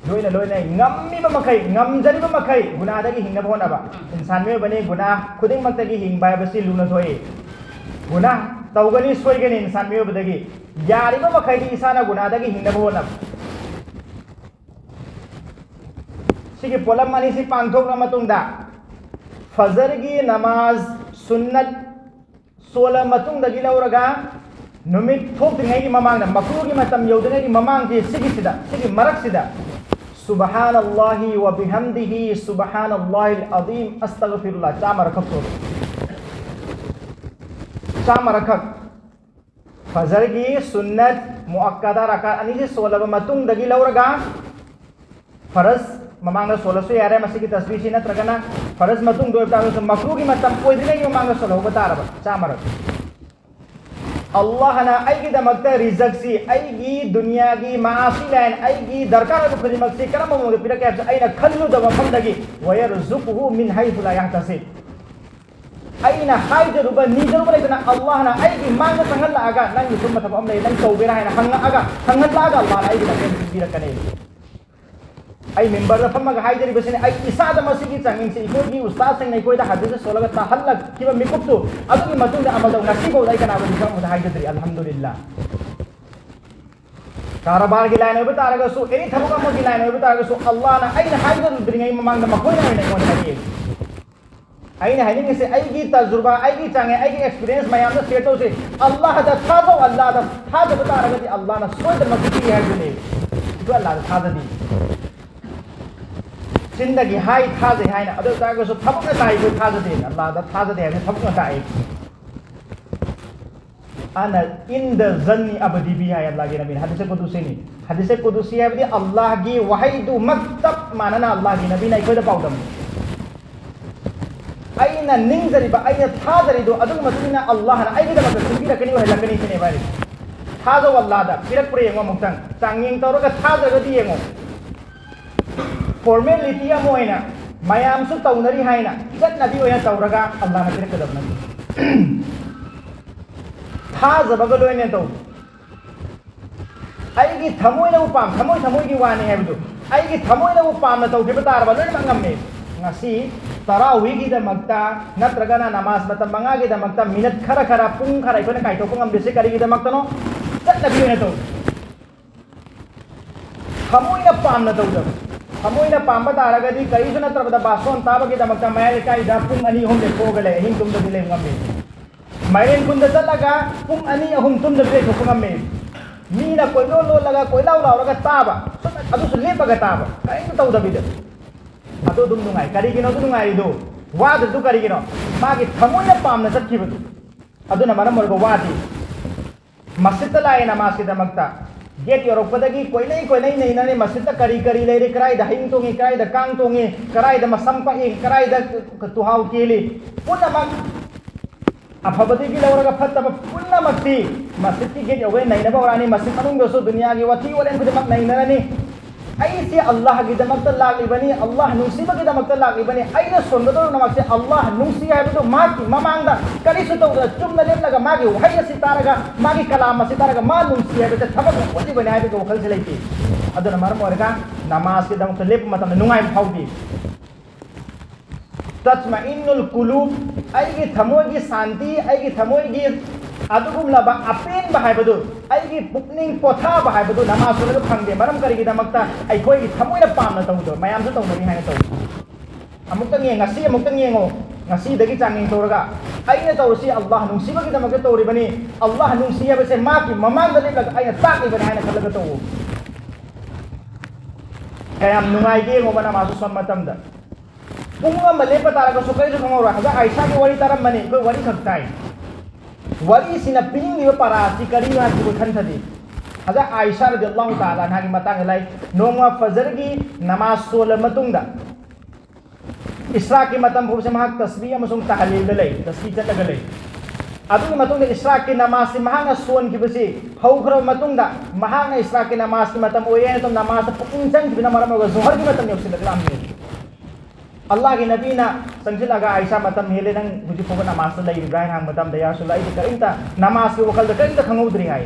ꯂꯣꯏꯅ ꯂꯣꯏꯅ ꯉꯝꯃꯤꯕ ꯃꯈꯩ, ꯉꯝꯖꯔꯤꯕ ꯃꯈꯩ ꯒꯨꯅꯥꯗꯒꯤ ꯍꯤꯡꯅꯕ ꯍꯣꯠꯅꯕ꯫ ꯏꯟꯁꯥꯟ ꯃꯤꯑꯣꯏꯕꯅꯤ, ꯒꯨꯅꯥ ꯈꯨꯗꯤꯡꯃꯛꯇꯒꯤ ꯍꯤꯡꯕ ꯍꯥꯏꯕꯁꯤ ꯂꯨꯅ ꯊꯣꯛꯏ꯫ ꯒꯨꯅꯥ ꯇꯧꯒꯅꯤ, ꯁꯣꯏꯒꯅꯤ ꯏꯟꯁꯥꯟ ꯃꯤꯑꯣꯏꯕꯗꯒꯤ꯫ ꯌꯥꯔꯤꯕ ꯃꯈꯩꯗꯤ ꯏꯁꯥꯅ ꯒꯨꯅꯥꯗꯒꯤ ꯍꯤꯡꯅꯕ ꯍꯣꯠꯅꯕ꯫ ꯁꯤꯒꯤ ꯄꯣꯠꯂꯝ ꯑꯅꯤꯁꯤ ꯄꯥꯡꯊꯣꯛꯂ ꯃꯇꯨꯡꯗ, ꯐꯖꯔꯒꯤ ꯅꯃꯥꯖ ꯁꯨꯟꯅꯠ ꯁꯣꯜꯂ ꯃꯇꯨꯡꯗꯒꯤ ꯂꯧꯔꯒ ꯅꯨꯃꯤꯠ ꯊꯣꯛꯇ꯭ꯔꯤꯉꯩꯒꯤ ꯃꯃꯥꯡꯗ, ꯃꯀ꯭ꯔꯨꯒꯤ ꯃꯇꯝ ꯌꯧꯗ꯭ꯔꯤꯉꯩꯒꯤ ꯃꯃꯥꯡꯁꯤ, ꯁꯤꯒꯤꯁꯤꯗ, ꯁꯤꯒꯤ ꯃꯔꯛꯁꯤꯗ ꯁꯨꯕꯍꯥꯅꯜꯂꯥꯍꯤ ꯋ ꯕꯤꯍꯝꯗꯤꯍꯤ ꯁꯨꯕꯍꯥꯅꯜꯂꯥꯍꯤꯜ ꯑꯗꯤꯝ ꯑꯁꯇꯒꯐꯤꯔꯨꯜꯂꯥ ꯆꯥꯝꯃꯔꯛꯈꯛ ꯁꯣꯜꯂꯨ꯫ ꯆꯥꯝꯃꯔꯛꯈꯛ꯫ ꯐꯖꯔꯒꯤ ꯁꯨꯟꯅꯠ ꯃꯨꯑꯛꯀꯗꯥ ꯔꯀꯥꯠ ꯑꯅꯤꯁꯤ ꯁꯣꯜꯂꯕ ꯃꯇꯨꯡꯗꯒꯤ ꯂꯧꯔꯒ, ꯐꯔꯖ ꯃꯃꯥꯡꯗ ꯁꯣꯜꯂꯁꯨ ꯌꯥꯔꯦ ꯃꯁꯤꯒꯤ ꯇꯁꯕꯤꯍꯁꯤ, ꯅꯠꯇ꯭ꯔꯒꯅ ꯐꯔꯖ ꯃꯇꯨꯡꯗ ꯑꯣꯏꯕ ꯇꯥꯔꯒꯁꯨ ꯃꯀ꯭ꯔꯨꯒꯤ ꯃꯇꯝ ꯑꯣꯏꯗ꯭ꯔꯤꯉꯩꯒꯤ ꯃꯃꯥꯡꯗ ꯁꯣꯜꯍꯧꯕ ꯇꯥꯔꯕ ꯆꯥꯝꯃꯔꯛ꯫ ꯑꯜꯂꯥꯍꯅ ꯑꯩꯒꯤꯗꯃꯛꯇ ꯔꯤꯖꯛꯁꯤ, ꯑꯩꯒꯤ ꯗꯨꯅꯤꯌꯥꯒꯤ ꯃꯥꯁꯤ ꯂꯥꯏꯟ, ꯑꯩꯒꯤ ꯗꯔꯀꯥꯔ ꯑꯣꯏꯕ ꯈꯨꯗꯤꯡꯃꯛꯁꯤ ꯀꯔꯝꯕ ꯃꯑꯣꯡꯗ ꯄꯤꯔꯛꯀꯦ ꯍꯥꯏꯕꯁꯤ ꯑꯩꯅ ꯈꯜꯂꯨꯗꯕ ꯃꯐꯝꯗꯒꯤ, "ꯋꯌꯔꯖꯨꯀꯨꯍꯨ ꯃꯤꯟ ꯍꯩꯁꯨ ꯂꯥ ꯌꯥꯍꯇꯁꯤꯕ"꯫ ꯑꯩꯅ ꯍꯥꯏꯖꯔꯨꯕ, ꯅꯤꯖꯔꯨꯕ ꯂꯩꯇꯅ ꯑꯜꯂꯥꯍꯅ ꯑꯩꯒꯤ ꯃꯥꯡꯗ ꯆꯪꯍꯜꯂꯛꯑꯒ, "ꯅꯪꯒꯤ ꯁꯨꯝꯕ ꯊꯕꯛ ꯑꯃ ꯂꯩ, ꯅꯪ ꯇꯧꯒꯦꯔꯥ?" ꯍꯥꯏꯅ ꯍꯪꯉꯛꯑꯒ, ꯍꯪꯍꯜꯂꯛꯑꯒ ꯑꯜꯂꯥꯍꯅ ꯑꯩꯒꯤ ꯃꯇꯦꯡ ꯄꯤꯕꯤꯔꯛꯀꯅꯤ꯫ ꯑꯩ ꯃꯤꯝꯕꯔꯗ ꯐꯝꯃꯒ ꯍꯥꯏꯖꯔꯤꯕꯁꯤꯅꯤ, ꯑꯩ ꯏꯁꯥꯗ ꯃꯁꯤꯒꯤ ꯆꯥꯡꯌꯦꯡꯁꯤ ꯑꯩꯈꯣꯏꯒꯤ ꯎꯁꯇꯥꯗꯁꯤꯡꯅ ꯑꯩꯈꯣꯏꯗ ꯍꯗꯤꯁ ꯁꯣꯜꯂꯒ ꯇꯥꯍꯜꯂꯛꯈꯤꯕ ꯃꯤꯀꯨꯞꯇꯨ, ꯑꯗꯨꯒꯤ ꯃꯇꯨꯡꯗ ꯑꯃꯜ ꯇꯧ, ꯉꯁꯤꯐꯥꯎꯗ ꯑꯩ ꯀꯅꯥꯒꯨꯝꯕ ꯃꯤꯐꯝ ꯑꯃꯗ ꯍꯥꯏꯖꯗ꯭ꯔꯤ, ꯑꯜꯍꯝꯗꯨꯂꯤꯜꯂꯥ꯫ ꯀꯔꯕꯥꯔꯒꯤ ꯂꯥꯏꯟ ꯑꯣꯏꯕ ꯇꯥꯔꯒꯁꯨ, ꯑꯦꯅꯤ ꯊꯕꯛ ꯑꯃꯒꯤ ꯂꯥꯏꯟ ꯑꯣꯏꯕ ꯇꯥꯔꯒꯁꯨ, ꯑꯜꯂꯥꯍꯅ ꯑꯩꯅ ꯍꯥꯏꯖꯔꯨꯗ꯭ꯔꯤꯉꯩ ꯃꯃꯥꯡꯗ ꯃꯈꯣꯏꯅ ꯑꯣꯏꯅ ꯑꯩꯉꯣꯟꯗ ꯍꯥꯏꯔꯛꯑꯦ꯫ ꯑꯩꯅ ꯍꯥꯏꯅꯤꯡꯉꯤꯁꯦ, ꯑꯩꯒꯤ ꯇꯖꯨꯔꯕꯥ, ꯑꯩꯒꯤ ꯆꯥꯡꯌꯦꯡ, ꯑꯩꯒꯤ ꯑꯦꯛꯁꯄꯤꯔꯤꯌꯦꯟꯁ ꯃꯌꯥꯝꯗ ꯁꯤꯌꯔ ꯇꯧꯁꯤ꯫ ꯑꯜꯂꯥꯍꯗ ꯊꯥꯖꯧ, ꯑꯜꯂꯥꯍꯗ ꯊꯥꯖꯕ ꯇꯥꯔꯒꯗꯤ ꯑꯜꯂꯥꯍꯅ ꯁꯣꯏꯗꯅꯃꯛꯀꯤ ꯄꯤꯒꯦ ꯍꯥꯏꯕꯗꯨꯅꯦ꯫ ꯑꯗꯨ ꯑꯜꯂꯥꯍꯗ ꯊꯥꯖꯗꯦ꯫ ꯆꯤꯟꯗꯒꯤ ꯍꯥꯏ ꯊꯥꯖꯩ ꯍꯥꯏꯅ, ꯑꯗꯨ ꯑꯣꯏ ꯇꯥꯔꯒꯁꯨ ꯊꯕꯛꯅ ꯇꯥꯛꯏ ꯑꯩꯈꯣꯏ ꯊꯥꯖꯗꯦ꯫ ꯑꯜꯂꯥꯍꯗ ꯊꯥꯖꯗꯦ ꯍꯥꯏꯕꯁꯤ ꯊꯕꯛꯅ ꯇꯥꯛꯏ꯫ ꯑꯅ ꯏꯟꯗ ꯖꯟꯅꯤ ꯑꯕꯗꯤ ꯕꯤ ꯍꯥꯏ ꯑꯜꯂꯥꯍꯒꯤ ꯅꯕꯤꯅ꯫ ꯍꯗꯤꯁꯦ ꯀꯨꯗꯨꯁꯤꯅꯤ꯫ ꯍꯗꯤꯁꯦ ꯀꯨꯗꯨꯁꯤ ꯍꯥꯏꯕꯗꯤ ꯑꯜꯂꯥꯍꯒꯤ ꯋꯥꯍꯩꯗꯨꯃꯛ ꯆꯞ ꯃꯥꯟꯅꯅ ꯑꯜꯂꯥꯍꯒꯤ ꯅꯕꯤꯅ ꯑꯩꯈꯣꯏꯗ ꯄꯥꯎꯗꯝꯃꯤ꯫ ꯑꯩꯅ ꯅꯤꯡꯖꯔꯤꯕ, ꯑꯩꯅ ꯊꯥꯖꯔꯤꯗꯨ ꯑꯗꯨꯒꯤ ꯃꯇꯨꯡ ꯏꯟꯅ ꯑꯜꯂꯥꯍꯅ ꯑꯩꯒꯤꯗꯃꯛꯇ ꯁꯤꯟꯕꯤꯔꯛꯀꯅꯤ, ꯑꯣꯏꯍꯜꯂꯛꯀꯅꯤ ꯁꯤꯅꯦꯕ ꯍꯥꯏꯔꯤꯁꯦ꯫ ꯊꯥꯖꯧ ꯑꯜꯂꯥꯍꯗ꯫ ꯄꯤꯔꯛꯄ꯭ꯔꯥ ꯌꯦꯡꯉꯣ ꯑꯃꯨꯛꯇꯪ꯫ ꯆꯥꯡꯌꯦꯡ ꯇꯧꯔꯒ ꯊꯥꯖꯔꯒꯗꯤ ꯌꯦꯡꯉꯣ꯫ ꯐꯣꯔꯃꯦꯂꯤꯇꯤ ꯑꯃ ꯑꯣꯏꯅ ꯃꯌꯥꯝꯁꯨ ꯇꯧꯅꯔꯤ ꯍꯥꯏꯅ ꯆꯠꯅꯕꯤ ꯑꯣꯏꯅ ꯇꯧꯔꯒ ꯑꯜꯂꯥꯍꯅ ꯄꯤꯔꯛꯀꯗꯕ ꯅꯠꯇꯦ꯫ ꯊꯥꯖꯕꯒ ꯂꯣꯏꯅ ꯇꯧ꯫ ꯑꯩꯒꯤ ꯊꯃꯣꯏꯅꯕꯨ ꯄꯥꯝ, ꯊꯃꯣꯏ ꯊꯃꯣꯏꯒꯤ ꯋꯥꯅꯤ ꯍꯥꯏꯕꯗꯨ, ꯑꯩꯒꯤ ꯊꯃꯣꯏꯅꯕꯨ ꯄꯥꯝꯅ ꯇꯧꯈꯤꯕ ꯇꯥꯔꯕ ꯂꯣꯏꯅꯃꯛ ꯉꯝꯃꯦ꯫ ꯉꯁꯤ ꯇꯔꯥꯋꯤꯒꯤꯗꯃꯛꯇ ꯅꯠꯇ꯭ꯔꯒꯅ ꯅꯃꯥꯖ ꯃꯇꯝ ꯃꯉꯥꯒꯤꯗꯃꯛꯇ ꯃꯤꯅꯠ ꯈꯔ ꯈꯔ, ꯄꯨꯡ ꯈꯔ ꯑꯩꯈꯣꯏꯅ ꯀꯥꯏꯊꯣꯛꯄ ꯉꯝꯗ꯭ꯔꯤꯁꯦ ꯀꯔꯤꯒꯤꯗꯃꯛꯇꯅꯣ? ꯆꯠꯅꯕꯤ ꯑꯣꯏꯅ ꯇꯧ꯫ ꯊꯃꯣꯏꯅ ꯄꯥꯝꯅ ꯇꯧꯗꯕ꯫ ꯊꯃꯣꯏꯅ ꯄꯥꯝꯕ ꯇꯥꯔꯒꯗꯤ ꯀꯔꯤꯁꯨ ꯅꯠꯇ꯭ꯔꯕꯗ ꯕꯥꯁꯣꯟ ꯇꯥꯕꯒꯤꯗꯃꯛꯇ ꯃꯌꯥꯏ ꯂꯩꯀꯥꯏꯗ ꯄꯨꯡ ꯑꯅꯤ ꯑꯍꯨꯝ ꯂꯦꯞꯊꯣꯛꯑꯒ ꯂꯩ, ꯑꯍꯤꯡ ꯇꯨꯝꯗꯕꯤ ꯂꯩꯕ ꯉꯝꯃꯤ꯫ ꯃꯥꯏꯔꯦꯟ ꯈꯨꯟꯗ ꯆꯠꯂꯒ ꯄꯨꯡ ꯑꯅꯤ ꯑꯍꯨꯝ ꯇꯨꯝꯗꯕꯤ ꯂꯩꯊꯣꯛꯄ ꯉꯝꯃꯤ꯫ ꯃꯤꯅ ꯀꯣꯏꯂꯣꯜ ꯂꯣꯜꯂꯒ ꯀꯣꯏꯂꯥꯎ ꯂꯥꯎꯔꯒ ꯇꯥꯕ, ꯁꯨꯝ ꯑꯗꯨꯁꯨ ꯂꯦꯞꯄꯒ ꯇꯥꯕ, ꯀꯔꯤꯝꯇ ꯇꯧꯗꯕꯤꯗ꯫ ꯑꯗꯨ ꯑꯗꯨꯝ ꯅꯨꯡꯉꯥꯏ꯫ ꯀꯔꯤꯒꯤꯅꯣ ꯑꯗꯨ ꯅꯨꯡꯉꯥꯏꯔꯤꯗꯨ? ꯋꯥꯗ꯭ꯔꯤꯗꯨ ꯀꯔꯤꯒꯤꯅꯣ? ꯃꯥꯒꯤ ꯊꯃꯣꯏꯅ ꯄꯥꯝꯅ ꯆꯠꯈꯤꯕꯗꯨ꯫ ꯑꯗꯨꯅ ꯃꯔꯝ ꯑꯣꯏꯔꯒ ꯋꯥꯗꯦ꯫ ꯃꯁꯖꯤꯠꯇ ꯂꯥꯛꯑꯦ ꯅꯃꯥꯖꯀꯤꯗꯃꯛꯇ꯫ ꯒꯦꯠ ꯌꯧꯔꯛꯄꯗꯒꯤ ꯀꯣꯏꯅꯩ ꯀꯣꯏꯅꯩ ꯅꯩꯅꯔꯦ, ꯃꯁꯖꯤꯠꯇ ꯀꯔꯤ ꯀꯔꯤ ꯂꯩꯔꯤ, ꯀꯗꯥꯏꯗ ꯍꯌꯤꯡ ꯇꯣꯡꯉꯤ, ꯀꯗꯥꯏꯗ ꯀꯥꯡ ꯇꯣꯡꯉꯤ, ꯀꯗꯥꯏꯗ ꯃꯁꯝ ꯄꯛꯏ, ꯀꯗꯥꯏꯗ ꯇꯨꯍꯥꯎ ꯀꯦꯜꯂꯤ, ꯄꯨꯝꯅꯃꯛ, ꯑꯐꯕꯗꯒꯤ ꯂꯧꯔꯒ ꯐꯠꯇꯕ ꯄꯨꯝꯅꯃꯛꯇꯤ ꯃꯁꯖꯤꯠꯀꯤ ꯒꯦꯠ ꯌꯧꯕꯗ ꯅꯩꯅꯕ ꯍꯧꯔꯛꯑꯅꯤ꯫ ꯃꯁꯖꯤꯠ ꯃꯅꯨꯡꯗꯁꯨ ꯗꯨꯅꯤꯌꯥꯒꯤ ꯋꯥꯊꯤ ꯋꯥꯔꯦꯝ ꯈꯨꯗꯤꯡꯃꯛ ꯅꯩꯅꯔꯅꯤ꯫ ꯑꯩꯁꯦ ꯑꯜꯂꯥꯍꯒꯤꯗꯃꯛꯇ ꯂꯥꯛꯂꯤꯕꯅꯤ, ꯑꯜꯂꯥꯍ ꯅꯨꯡꯁꯤꯕꯒꯤꯗꯃꯛꯇ ꯂꯥꯛꯂꯤꯕꯅꯤ, ꯑꯩꯅ ꯁꯣꯟꯒꯗꯧꯔꯤꯕ ꯅꯃꯥꯖꯁꯦ ꯑꯜꯂꯥꯍ ꯅꯨꯡꯁꯤ ꯍꯥꯏꯕꯗꯨ ꯃꯍꯥꯛꯀꯤ ꯃꯃꯥꯡꯗ ꯀꯔꯤꯁꯨ ꯇꯧꯗꯅ ꯆꯨꯝꯅ ꯂꯦꯞꯂꯒ ꯃꯥꯒꯤ ꯋꯥꯍꯩ ꯑꯁꯤ ꯇꯥꯔꯒ, ꯃꯥꯒꯤ ꯀꯂꯥꯝ ꯑꯁꯤ ꯇꯥꯔꯒ ꯃꯥ ꯅꯨꯡꯁꯤ ꯍꯥꯏꯕꯁꯦ ꯊꯕꯛ ꯑꯣꯏꯔꯤꯕꯅꯤ ꯍꯥꯏꯕꯒꯤ ꯋꯥꯈꯜꯁꯦ ꯂꯩꯇꯦ꯫ ꯑꯗꯨꯅ ꯃꯔꯝ ꯑꯣꯏꯔꯒ ꯅꯃꯥꯖꯀꯤꯗꯃꯛꯇ ꯂꯦꯞꯄ ꯃꯇꯝꯗ ꯅꯨꯡꯉꯥꯏꯕ ꯐꯥꯎꯗꯦ꯫ ꯇꯠꯃꯏꯟꯅꯨꯜ ꯀꯨꯂꯨꯕ, ꯑꯩꯒꯤ ꯊꯃꯣꯏꯒꯤ ꯁꯥꯟꯇꯤ, ꯑꯩꯒꯤ ꯊꯃꯣꯏꯒꯤ ꯑꯗꯨꯒꯨꯝꯂꯕ ꯑꯄꯦꯟꯕ ꯍꯥꯏꯕꯗꯨ, ꯑꯩꯒꯤ ꯄꯨꯛꯅꯤꯡ ꯄꯣꯊꯥꯕ ꯍꯥꯏꯕꯗꯨ ꯅꯃꯥꯖ ꯁꯣꯜꯂꯒ ꯐꯪꯗꯦ꯫ ꯃꯔꯝ ꯀꯔꯤꯒꯤꯗꯃꯛꯇ? ꯑꯩꯈꯣꯏꯒꯤ ꯊꯃꯣꯏꯅ ꯄꯥꯝꯅ ꯇꯧꯗꯕ, ꯃꯌꯥꯝꯁꯨ ꯇꯧꯅꯔꯤ ꯍꯥꯏꯅ ꯇꯧꯕ꯫ ꯑꯃꯨꯛꯇꯪ ꯌꯦꯡ, ꯉꯁꯤ ꯑꯃꯨꯛꯇꯪ ꯌꯦꯡꯉꯣ꯫ ꯉꯁꯤꯗꯒꯤ ꯆꯥꯡꯌꯦꯡ ꯇꯧꯔꯒ ꯑꯩꯅ ꯇꯧꯔꯤꯁꯤ ꯑꯜꯂꯥꯍ ꯅꯨꯡꯁꯤꯕꯒꯤꯗꯃꯛꯇ ꯇꯧꯔꯤꯕꯅꯤ, ꯑꯜꯂꯥꯍ ꯅꯨꯡꯁꯤ ꯍꯥꯏꯕꯁꯦ ꯃꯥꯒꯤ ꯃꯃꯥꯡꯗ ꯂꯦꯞꯂꯒ ꯑꯩꯅ ꯇꯥꯛꯂꯤꯕꯅꯤ ꯍꯥꯏꯅ ꯈꯜꯂꯒ ꯇꯧꯎ꯫ ꯀꯌꯥꯝ ꯅꯨꯡꯉꯥꯏꯒꯦ ꯌꯦꯡꯉꯣꯕ ꯅꯃꯥꯖ ꯁꯣꯟꯕ ꯃꯇꯝꯗ꯫ ꯄꯨꯡ ꯑꯃ ꯂꯦꯞꯄ ꯇꯥꯔꯒꯁꯨ ꯀꯔꯤꯁꯨ ꯈꯪꯍꯧꯔꯣꯏ꯫ ꯍꯧꯖꯤꯛ ꯑꯥꯏꯁꯥꯒꯤ ꯋꯥꯔꯤ ꯇꯥꯔꯝꯕꯅꯤ, ꯑꯩꯈꯣꯏ ꯋꯥꯔꯤ ꯈꯛ ꯇꯥꯏ꯫ ꯋꯥꯔꯤꯁꯤꯅ ꯄꯤꯅꯤꯡꯂꯤꯕ ꯄꯔꯥꯁꯤ ꯀꯔꯤꯅꯣ ꯍꯥꯏꯕꯁꯤ ꯑꯩꯈꯣꯏ ꯈꯟꯊꯗꯦ꯫ ꯍꯧꯖꯤꯛ ꯑꯥꯏꯁꯥ ꯔꯗꯤꯌꯜꯂꯥꯍꯨ ꯇꯥꯂꯥ ꯑꯟꯍꯥꯒꯤ ꯃꯇꯥꯡꯗ ꯂꯩ, ꯅꯣꯡꯃ ꯐꯖꯔꯒꯤ ꯅꯃꯥꯖ ꯁꯣꯜꯂ ꯃꯇꯨꯡꯗ ꯏꯁ꯭ꯔꯥꯛꯀꯤ ꯃꯇꯝ ꯐꯥꯎꯕꯁꯦ ꯃꯍꯥꯛ ꯇꯁꯕꯤ ꯑꯃꯁꯨꯡ ꯇꯍꯂꯤꯜꯗ ꯂꯩ, ꯇꯁꯕꯤ ꯆꯠꯂꯒ ꯂꯩ꯫ ꯑꯗꯨꯒꯤ ꯃꯇꯨꯡꯗ ꯏꯁ꯭ꯔꯥꯛꯀꯤ ꯅꯃꯥꯖꯁꯤ ꯃꯍꯥꯛꯅ ꯁꯣꯟꯈꯤꯕꯁꯤ ꯍꯧꯈ꯭ꯔꯕ ꯃꯇꯨꯡꯗ, ꯃꯍꯥꯛꯅ ꯏꯁ꯭ꯔꯥꯛꯀꯤ ꯅꯃꯥꯖꯀꯤ ꯃꯇꯝ ꯑꯣꯏꯔꯦ ꯍꯥꯏꯅ ꯇꯧ ꯅꯃꯥꯖꯇ ꯄꯨꯛꯅꯤꯡ ꯆꯪꯈꯤꯕꯅ ꯃꯔꯝ ꯑꯣꯏꯔꯒ ꯖꯣꯍꯔꯒꯤ ꯃꯇꯝ ꯌꯧꯁꯤꯜꯂꯛꯂꯝꯃꯤ꯫ ꯑꯜꯂꯥꯍꯒꯤ ꯅꯕꯤꯅ ꯆꯪꯁꯤꯜꯂꯒ, "ꯑꯥꯏꯁꯥ, ꯃꯇꯝ ꯍꯦꯜꯂꯦ, ꯅꯪ ꯍꯧꯖꯤꯛ ꯐꯥꯎꯕ ꯅꯃꯥꯖꯇ ꯂꯩꯔꯤꯕ꯭ꯔꯥ?" ꯍꯥꯏꯅ ꯍꯪꯕ ꯃꯇꯝꯗ, "ꯌꯥ ꯔꯁꯨꯂ, ꯑꯩꯗꯤ ꯀꯔꯤꯝꯇ ꯅꯃꯥꯖꯀꯤ ꯋꯥꯈꯜꯗ ꯀꯔꯤꯝꯇ ꯈꯪꯍꯧꯗ꯭ꯔꯤ" ꯍꯥꯏ꯫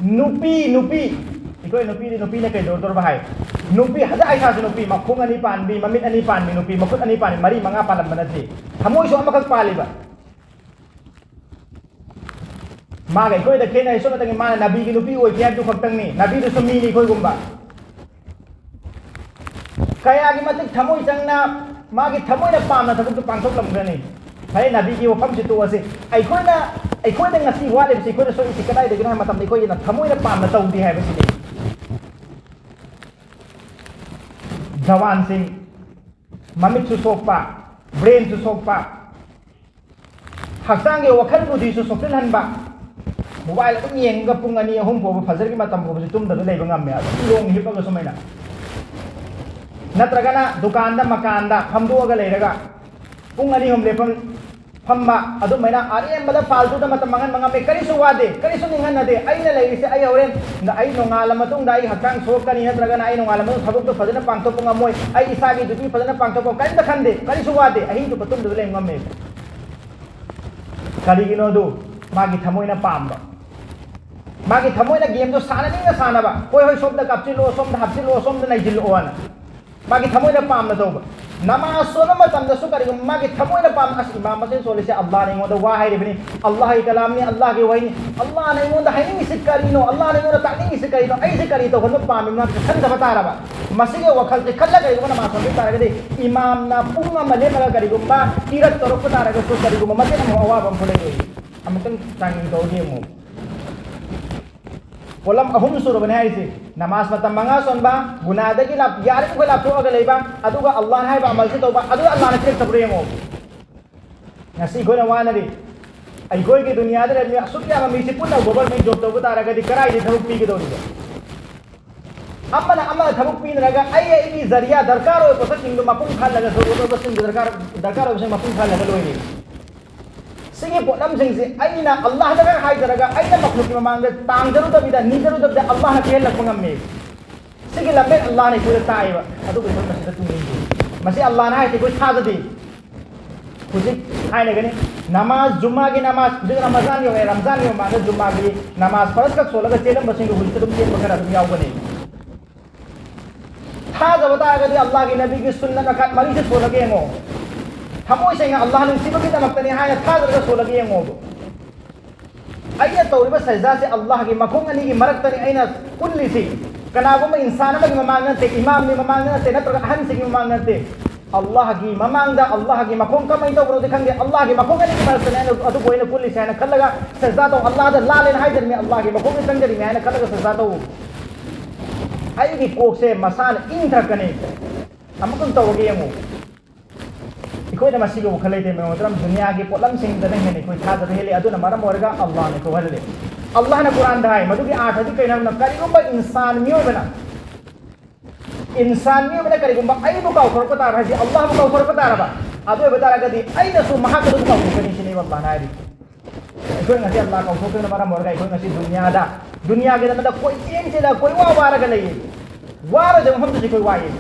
ꯅꯨꯄꯤ, ꯅꯨꯄꯤ, ꯑꯩꯈꯣꯏ ꯅꯨꯄꯤꯗꯤ ꯅꯨꯄꯤꯅ ꯀꯩꯗꯧꯗꯧꯔꯕ ꯍꯥꯏ? ꯅꯨꯄꯤ, ꯍꯧꯖꯤꯛ ꯑꯥꯏꯁꯥꯁꯨ ꯅꯨꯄꯤ, ꯃꯈꯣꯡ ꯑꯅꯤ ꯄꯥꯟꯕꯤ, ꯃꯃꯤꯠ ꯑꯅꯤ ꯄꯥꯟꯕꯤ ꯅꯨꯄꯤ, ꯃꯈꯨꯠ ꯑꯅꯤ ꯄꯥꯟꯕꯤ, ꯃꯔꯤ ꯃꯉꯥ ꯄꯥꯜꯂꯝꯕ ꯅꯠꯇꯦ, ꯊꯃꯣꯏꯁꯨ ꯑꯃꯈꯛ ꯄꯥꯜꯂꯤꯕ꯫ ꯃꯥꯒ ꯑꯩꯈꯣꯏꯗ ꯈꯦꯠꯅꯔꯤꯁꯦ ꯑꯃꯇꯪꯅꯤ, ꯃꯥꯅ ꯅꯕꯤꯒꯤ ꯅꯨꯄꯤ ꯑꯣꯏꯈꯤ ꯍꯥꯏꯕꯗꯨ ꯈꯛꯇꯪꯅꯤ, ꯅꯕꯤꯗꯨꯁꯨ ꯃꯤꯅꯤ ꯑꯩꯈꯣꯏꯒꯨꯝꯕ꯫ ꯀꯌꯥꯒꯤ ꯃꯇꯤꯛ ꯊꯃꯣꯏ ꯆꯪꯅ ꯃꯥꯒꯤ ꯊꯃꯣꯏꯅ ꯄꯥꯝꯅ ꯊꯕꯛꯇꯨ ꯄꯥꯡꯊꯣꯛꯂꯝꯒꯅꯤ꯫ ꯐꯔꯦ, ꯅꯕꯤꯒꯤ ꯋꯥꯐꯝꯁꯤ ꯇꯣꯛꯑꯁꯤ꯫ ꯑꯩꯈꯣꯏꯅ, ꯑꯩꯈꯣꯏꯗ ꯉꯁꯤ ꯋꯥꯠꯂꯤꯕꯁꯤ, ꯑꯩꯈꯣꯏꯗ ꯁꯣꯛꯏꯁꯤ ꯀꯗꯥꯏꯗꯒꯤꯅꯣ ꯍꯥꯏꯕ ꯃꯇꯝꯗ, ꯑꯩꯈꯣꯏꯒꯤꯅ ꯊꯃꯣꯏꯅ ꯄꯥꯝꯅ ꯇꯧꯗꯦ ꯍꯥꯏꯕꯁꯤꯅꯤ꯫ ꯖꯋꯥꯟꯁꯤꯡ, ꯃꯃꯤꯠꯁꯨ ꯁꯣꯛꯄ, ꯕ꯭ꯔꯦꯟꯁꯨ ꯁꯣꯛꯄ, ꯍꯛꯆꯥꯡꯒꯤ ꯋꯥꯈꯜ ꯕꯨꯙꯤꯁꯨ ꯁꯣꯛꯆꯤꯜꯍꯟꯕ꯫ ꯃꯣꯕꯥꯏꯜ ꯑꯗꯨꯝ ꯌꯦꯡꯉꯒ ꯄꯨꯡ ꯑꯅꯤ ꯑꯍꯨꯝ ꯐꯥꯎꯕ, ꯐꯖꯔꯒꯤ ꯃꯇꯝ ꯐꯥꯎꯕꯁꯨ ꯇꯨꯝꯗꯕ ꯂꯩꯕ ꯉꯝꯃꯦ, ꯑꯗꯨꯝ ꯂꯣꯡ ꯍꯤꯞꯄꯒ ꯁꯨꯃꯥꯏꯅ꯫ ꯅꯠꯇ꯭ꯔꯒꯅ ꯗꯨꯀꯥꯟꯗ, ꯃꯀꯥꯟꯗ ꯐꯝꯗꯣꯛꯑꯒ ꯂꯩꯔꯒ ꯄꯨꯡ ꯑꯅꯤ ꯑꯍꯨꯝ ꯂꯦꯞꯐꯝ ꯐꯝꯕ, ꯑꯗꯨꯃꯥꯏꯅ ꯑꯔꯦꯝꯕꯗ ꯐꯥꯜꯇꯨꯗ ꯃꯇꯝ ꯃꯥꯡꯍꯟꯕ ꯉꯝꯃꯦ꯫ ꯀꯔꯤꯁꯨ ꯋꯥꯗꯦ, ꯀꯔꯤꯁꯨ ꯅꯤꯡꯍꯟꯅꯗꯦ꯫ ꯑꯩꯅ ꯂꯩꯔꯤꯁꯦ ꯑꯩ ꯍꯣꯔꯦꯟ, ꯑꯩ ꯅꯣꯡꯉꯥꯜꯂ ꯃꯇꯨꯡꯗ ꯑꯩ ꯍꯛꯆꯥꯡ ꯁꯣꯛꯀꯅꯤ, ꯅꯠꯇ꯭ꯔꯒꯅ ꯑꯩ ꯅꯣꯡꯉꯥꯜꯂ ꯃꯇꯨꯡꯗ ꯊꯕꯛꯇꯣ ꯐꯖꯅ ꯄꯥꯡꯊꯣꯛꯄ ꯉꯝꯃꯣꯏ, ꯑꯩ ꯏꯁꯥꯒꯤ ꯗ꯭ꯌꯨꯇꯤ ꯐꯖꯅ ꯄꯥꯡꯊꯣꯛꯄ, ꯀꯔꯤꯝꯇ ꯈꯟꯗꯦ, ꯀꯔꯤꯁꯨ ꯋꯥꯗꯦ꯫ ꯑꯍꯤꯡ ꯆꯨꯞꯄ ꯇꯨꯝꯗꯕ ꯂꯩꯕ ꯉꯝꯃꯦꯕ꯫ ꯀꯔꯤꯒꯤꯅꯣ ꯑꯗꯨ? ꯃꯥꯒꯤ ꯊꯃꯣꯏꯅ ꯄꯥꯝꯕ꯫ ꯃꯥꯒꯤ ꯊꯃꯣꯏꯅ ꯒꯦꯝꯗꯣ ꯁꯥꯟꯅꯅꯤꯡꯅ ꯁꯥꯟꯅꯕ꯫ ꯍꯣꯏ, ꯍꯣꯏ, ꯁꯣꯝꯗ ꯀꯥꯞꯆꯤꯜꯂꯣ, ꯁꯣꯝꯗ ꯍꯥꯞꯆꯤꯜꯂꯣ, ꯁꯣꯝꯗ ꯅꯩꯁꯤꯜꯂꯛꯑꯣꯅ꯫ ꯃꯥꯒꯤ ꯊꯃꯣꯏꯅ ꯄꯥꯝꯅ ꯇꯧꯕ꯫ ꯅꯃꯥꯖ ꯁꯣꯟꯕ ꯃꯇꯝꯗꯁꯨ ꯀꯔꯤꯒꯨꯝꯕ ꯃꯥꯒꯤ ꯊꯃꯣꯏꯅ ꯄꯥꯝ, "ꯑꯁ, ꯏꯃꯥꯝ ꯑꯁꯤꯅ ꯁꯣꯜꯂꯤꯁꯦ ꯑꯜꯂꯥꯍꯅ ꯑꯩꯉꯣꯟꯗ ꯋꯥ ꯍꯥꯏꯔꯤꯕꯅꯤ, ꯑꯜꯂꯥꯍꯒꯤ ꯀꯂꯥꯝꯅꯤ, ꯑꯜꯂꯥꯍꯒꯤ ꯋꯥꯍꯩꯅꯤ, ꯑꯜꯂꯥꯍꯅ ꯑꯩꯉꯣꯟꯗ ꯍꯥꯏꯅꯤꯡꯉꯤꯁꯤ ꯀꯔꯤꯅꯣ, ꯑꯜꯂꯥꯍꯅ ꯑꯩꯉꯣꯟꯗ ꯇꯥꯛꯅꯤꯡꯉꯤꯁꯤ ꯀꯔꯤꯅꯣ, ꯑꯩꯁꯦ ꯀꯔꯤ ꯇꯧꯍꯟꯕ ꯄꯥꯝꯃꯤꯕꯅꯣ?" ꯍꯥꯏꯕꯁꯦ ꯈꯟꯗꯕ ꯇꯥꯔꯕ꯫ ꯃꯁꯤꯒꯤ ꯋꯥꯈꯜꯁꯦ ꯈꯜꯂꯒ ꯀꯔꯤꯒꯨꯝꯕ ꯅꯃꯥꯖ ꯁꯣꯟꯕ ꯇꯥꯔꯒꯗꯤ, ꯏꯃꯥꯝꯅ ꯄꯨꯡ ꯑꯃ ꯂꯦꯞꯂꯒ ꯀꯔꯤꯒꯨꯝꯕ ꯏꯔꯠ ꯇꯧꯔꯛꯄ ꯇꯥꯔꯒꯁꯨ ꯀꯔꯤꯒꯨꯝꯕ ꯃꯇꯦꯛ ꯑꯃ ꯑꯋꯥꯕ ꯑꯃ ꯂꯩꯔꯣꯏ꯫ ꯑꯃꯨꯛꯇꯪ ꯆꯥꯡꯌꯦꯡ ꯇꯧꯔꯒ ꯌꯦꯡꯉꯨ꯫ ꯄꯣꯠꯂꯝ ꯑꯍꯨꯝ ꯁꯨꯔꯕꯅꯦ ꯍꯥꯏꯔꯤꯁꯦ꯫ ꯅꯃꯥꯖ ꯃꯇꯝ ꯃꯉꯥ ꯁꯣꯟꯕ, ꯒꯨꯅꯥꯗꯒꯤ ꯂꯥꯞ-, ꯌꯥꯔꯤꯃꯈꯩ ꯂꯥꯞꯊꯣꯛꯑꯒ ꯂꯩꯕ, ꯑꯗꯨꯒ ꯑꯜꯂꯥꯍꯅ ꯍꯥꯏꯕ ꯑꯃꯜꯁꯤ ꯇꯧꯕ, ꯑꯗꯨ ꯑꯜꯂꯥꯍꯅ ꯄꯤꯔꯛꯇꯕ꯭ꯔꯥ ꯌꯦꯡꯉꯣ꯫ ꯉꯁꯤ ꯑꯩꯈꯣꯏꯅ ꯋꯥꯅꯔꯤ꯫ ꯑꯩꯈꯣꯏꯒꯤ ꯗꯨꯅꯤꯌꯥꯗ ꯂꯩꯔꯝꯃꯤ ꯑꯁꯨꯛ ꯌꯥꯝꯕ ꯃꯤꯁꯤ ꯄꯨꯟꯅ government job ꯇꯧꯕ ꯇꯥꯔꯒꯗꯤ ꯀꯗꯥꯏꯗ ꯊꯕꯛ ꯄꯤꯒꯗꯧꯔꯤꯕ? ꯑꯃꯅ ꯑꯃꯅ ꯊꯕꯛ ꯄꯤꯅꯔꯒ ꯑꯩ ꯑꯩꯒꯤ ꯖꯔꯤꯌꯥ ꯗꯔꯀꯥꯔ ꯑꯣꯏꯕ ꯄꯣꯠꯁꯛꯁꯤꯡꯗꯨ ꯃꯄꯨꯡ ꯐꯥꯍꯜꯂꯒ ꯁꯔꯨꯛ ꯑꯣꯏꯕꯁꯤꯡꯗꯨ ꯗꯔꯀꯥꯔ, ꯗꯔꯀꯥꯔ ꯑꯣꯏꯕꯁꯤꯡ ꯃꯄꯨꯡ ꯐꯥꯍꯜꯂꯒ ꯂꯣꯏꯔꯦ꯫ ꯁꯤꯒꯤ ꯄꯣꯠꯂꯝꯁꯤꯡꯁꯦ ꯑꯩꯅ ꯑꯜꯂꯥꯍꯗ ꯈꯛ ꯍꯥꯏꯖꯔꯒ ꯑꯩꯅ ꯃꯈꯂꯨꯛꯀꯤ ꯃꯃꯥꯡꯗ ꯇꯥꯡꯖꯔꯨꯗꯕꯤꯗ, ꯅꯤꯖꯔꯨꯗꯕꯤꯗ ꯑꯜꯂꯥꯍꯅ ꯄꯤꯍꯜꯂꯛꯄ ꯉꯝꯃꯦ꯫ ꯁꯤꯒꯤ ꯂꯝꯕꯦꯟ ꯑꯜꯂꯥꯍꯅ ꯑꯩꯈꯣꯏꯗ ꯇꯥꯛꯑꯦꯕ, ꯑꯗꯨꯕꯨ ꯑꯩꯈꯣꯏ ꯃꯁꯤꯗ ꯇꯨꯡ ꯏꯟꯗꯦ꯫ ꯃꯁꯤ ꯑꯜꯂꯥꯍꯅ ꯍꯥꯏꯁꯦ ꯑꯩꯈꯣꯏ ꯊꯥꯖꯗꯦ꯫ ꯍꯧꯖꯤꯛ ꯍꯥꯏꯅꯒꯅꯤ, ꯅꯃꯥꯖ, ꯖꯨꯝꯃꯥꯒꯤ ꯅꯃꯥꯖ, ꯍꯧꯖꯤꯛ ꯔꯃꯖꯥꯟ ꯌꯧꯔꯦ, ꯔꯃꯖꯥꯟꯒꯤ ꯃꯃꯥꯡꯗ ꯖꯨꯝꯃꯥꯒꯤ ꯅꯃꯥꯖ ꯐꯔꯖ ꯈꯛ ꯁꯣꯜꯂꯒ ꯆꯦꯜꯂꯝꯕꯁꯤꯡꯗꯨ ꯍꯧꯖꯤꯛꯇꯤ ꯑꯗꯨꯝ ꯆꯦꯟꯕ ꯈꯔ ꯑꯗꯨꯝ ꯌꯥꯎꯒꯅꯤ꯫ ꯊꯥꯖꯕ ꯇꯥꯔꯒꯗꯤ ꯑꯜꯂꯥꯍꯒꯤ ꯅꯕꯤꯒꯤ ꯁꯨꯟꯅ ꯔꯀꯥꯠ ꯃꯔꯤꯁꯦ ꯁꯣꯜꯂꯒ ꯌꯦꯡꯉꯣ꯫ ꯊꯃꯣꯏ ꯁꯦꯡꯅ ꯑꯜꯂꯥꯍ ꯅꯨꯡꯁꯤꯕꯒꯤꯗꯃꯛꯇꯅꯤ ꯍꯥꯏꯅ ꯊꯥꯖꯔꯒ ꯁꯣꯜꯂꯒ ꯌꯦꯡꯉꯣꯕ꯫ ꯑꯩꯅ ꯇꯧꯔꯤꯕ ꯁꯖꯗꯥꯁꯦ ꯑꯜꯂꯥꯍꯒꯤ ꯃꯈꯣꯡ ꯑꯅꯤꯒꯤ ꯃꯔꯛꯇꯅꯤ ꯑꯩꯅ ꯀꯨꯜꯂꯤꯁꯤ꯫ ꯀꯅꯥꯒꯨꯝꯕ ꯏꯟꯁꯥꯟ ꯑꯃꯒꯤ ꯃꯃꯥꯡꯗ ꯅꯠꯇꯦ, ꯏꯃꯥꯝꯒꯤ ꯃꯃꯥꯡꯗ ꯅꯠꯇꯦ, ꯅꯠꯇ꯭ꯔꯒ ꯑꯍꯟꯁꯤꯡꯒꯤ ꯃꯃꯥꯡꯗ ꯅꯠꯇꯦ꯫ ꯑꯜꯂꯥꯍꯒꯤ ꯃꯃꯥꯡꯗ ꯑꯜꯂꯥꯍꯒꯤ ꯃꯈꯣꯡ ꯀꯃꯥꯏꯅ ꯇꯧꯕꯅꯣꯗꯤ ꯈꯪꯗꯦ, ꯑꯜꯂꯥꯍꯒꯤ ꯃꯈꯣꯡ ꯑꯅꯤꯒꯤ ꯃꯔꯛꯇꯅꯤ ꯑꯩꯅ ꯑꯗꯨꯕꯨ ꯑꯩꯅ ꯀꯨꯜꯂꯤꯁꯦ ꯍꯥꯏꯅ ꯈꯜꯂꯒ ꯁꯖꯗꯥ ꯇꯧ꯫ ꯑꯜꯂꯥꯍꯗ ꯂꯥꯜꯂꯦꯅ ꯍꯥꯏꯖꯔꯤꯃꯤ, ꯑꯜꯂꯥꯍꯒꯤ ꯃꯈꯣꯡꯗ ꯆꯪꯖꯔꯤꯃꯤ ꯍꯥꯏꯅ ꯈꯜꯂꯒ ꯁꯖꯗꯥ ꯇꯧ꯫ ꯑꯩꯒꯤ ꯀꯣꯛꯁꯦ ꯃꯁꯥꯅ ꯏꯪꯊꯔꯛꯀꯅꯤ꯫ ꯑꯃꯨꯛꯇꯪ ꯇꯧꯔꯒ ꯌꯦꯡꯉꯨ꯫ ꯑꯩꯈꯣꯏꯅ ꯃꯁꯤꯒꯤ ꯋꯥꯈꯜ ꯂꯩꯇꯦ, ꯃꯔꯝ ꯑꯗꯨꯅ ꯗꯨꯅꯤꯌꯥꯒꯤ ꯄꯣꯠꯂꯝꯁꯤꯡꯗꯅ ꯍꯦꯟꯅ ꯑꯩꯈꯣꯏ ꯊꯥꯖꯕ ꯍꯦꯜꯂꯤ, ꯑꯗꯨꯅ ꯃꯔꯝ ꯑꯣꯏꯔꯒ ꯑꯜꯂꯥꯍꯅ ꯊꯣꯛꯍꯜꯂꯤ꯫ ꯑꯜꯂꯥꯍꯅ ꯀꯨꯔꯥꯟꯗ ꯍꯥꯏ, ꯃꯗꯨꯒꯤ ꯑꯥꯔꯊꯗꯤ ꯀꯩꯅꯣ ꯍꯥꯏꯕꯗ, ꯀꯔꯤꯒꯨꯝꯕ ꯏꯟꯁꯥꯟ ꯃꯤꯑꯣꯏꯕꯅ, ꯏꯟꯁꯥꯟ ꯃꯤꯑꯣꯏꯕꯅ ꯀꯔꯤꯒꯨꯝꯕ ꯑꯩꯕꯨ ꯀꯥꯎꯊꯣꯔꯛꯄ ꯇꯥꯔꯕ, ꯍꯥꯏꯗꯤ ꯑꯜꯂꯥꯍꯕꯨ ꯀꯥꯎꯊꯣꯔꯛꯄ ꯇꯥꯔꯕ, ꯑꯗꯨ ꯑꯣꯏꯕ ꯇꯥꯔꯒꯗꯤ ꯑꯩꯅꯁꯨ ꯃꯍꯥꯛ ꯑꯗꯨꯝ ꯀꯥꯎꯊꯣꯛꯀꯅꯤ ꯁꯤꯅꯦꯕ ꯑꯜꯂꯥꯍꯅ ꯍꯥꯏꯔꯤ꯫ ꯑꯩꯈꯣꯏ ꯉꯁꯤ ꯑꯜꯂꯥꯍ ꯀꯥꯎꯊꯣꯛꯇꯨꯅ ꯃꯔꯝ ꯑꯣꯏꯔꯒ ꯑꯩꯈꯣꯏ ꯉꯁꯤ ꯗꯨꯅꯤꯌꯥꯗ, ꯗꯨꯅꯤꯌꯥꯒꯤ ꯂꯝꯗ ꯀꯣꯏꯆꯦꯟ ꯆꯦꯜꯂꯒ ꯀꯣꯏꯋꯥ ꯋꯥꯔꯒ ꯂꯩꯌꯦ꯫ ꯋꯥꯔꯣꯏꯗꯕ ꯃꯐꯝꯗꯁꯨ ꯑꯩꯈꯣꯏ ꯋꯥꯏꯌꯦ꯫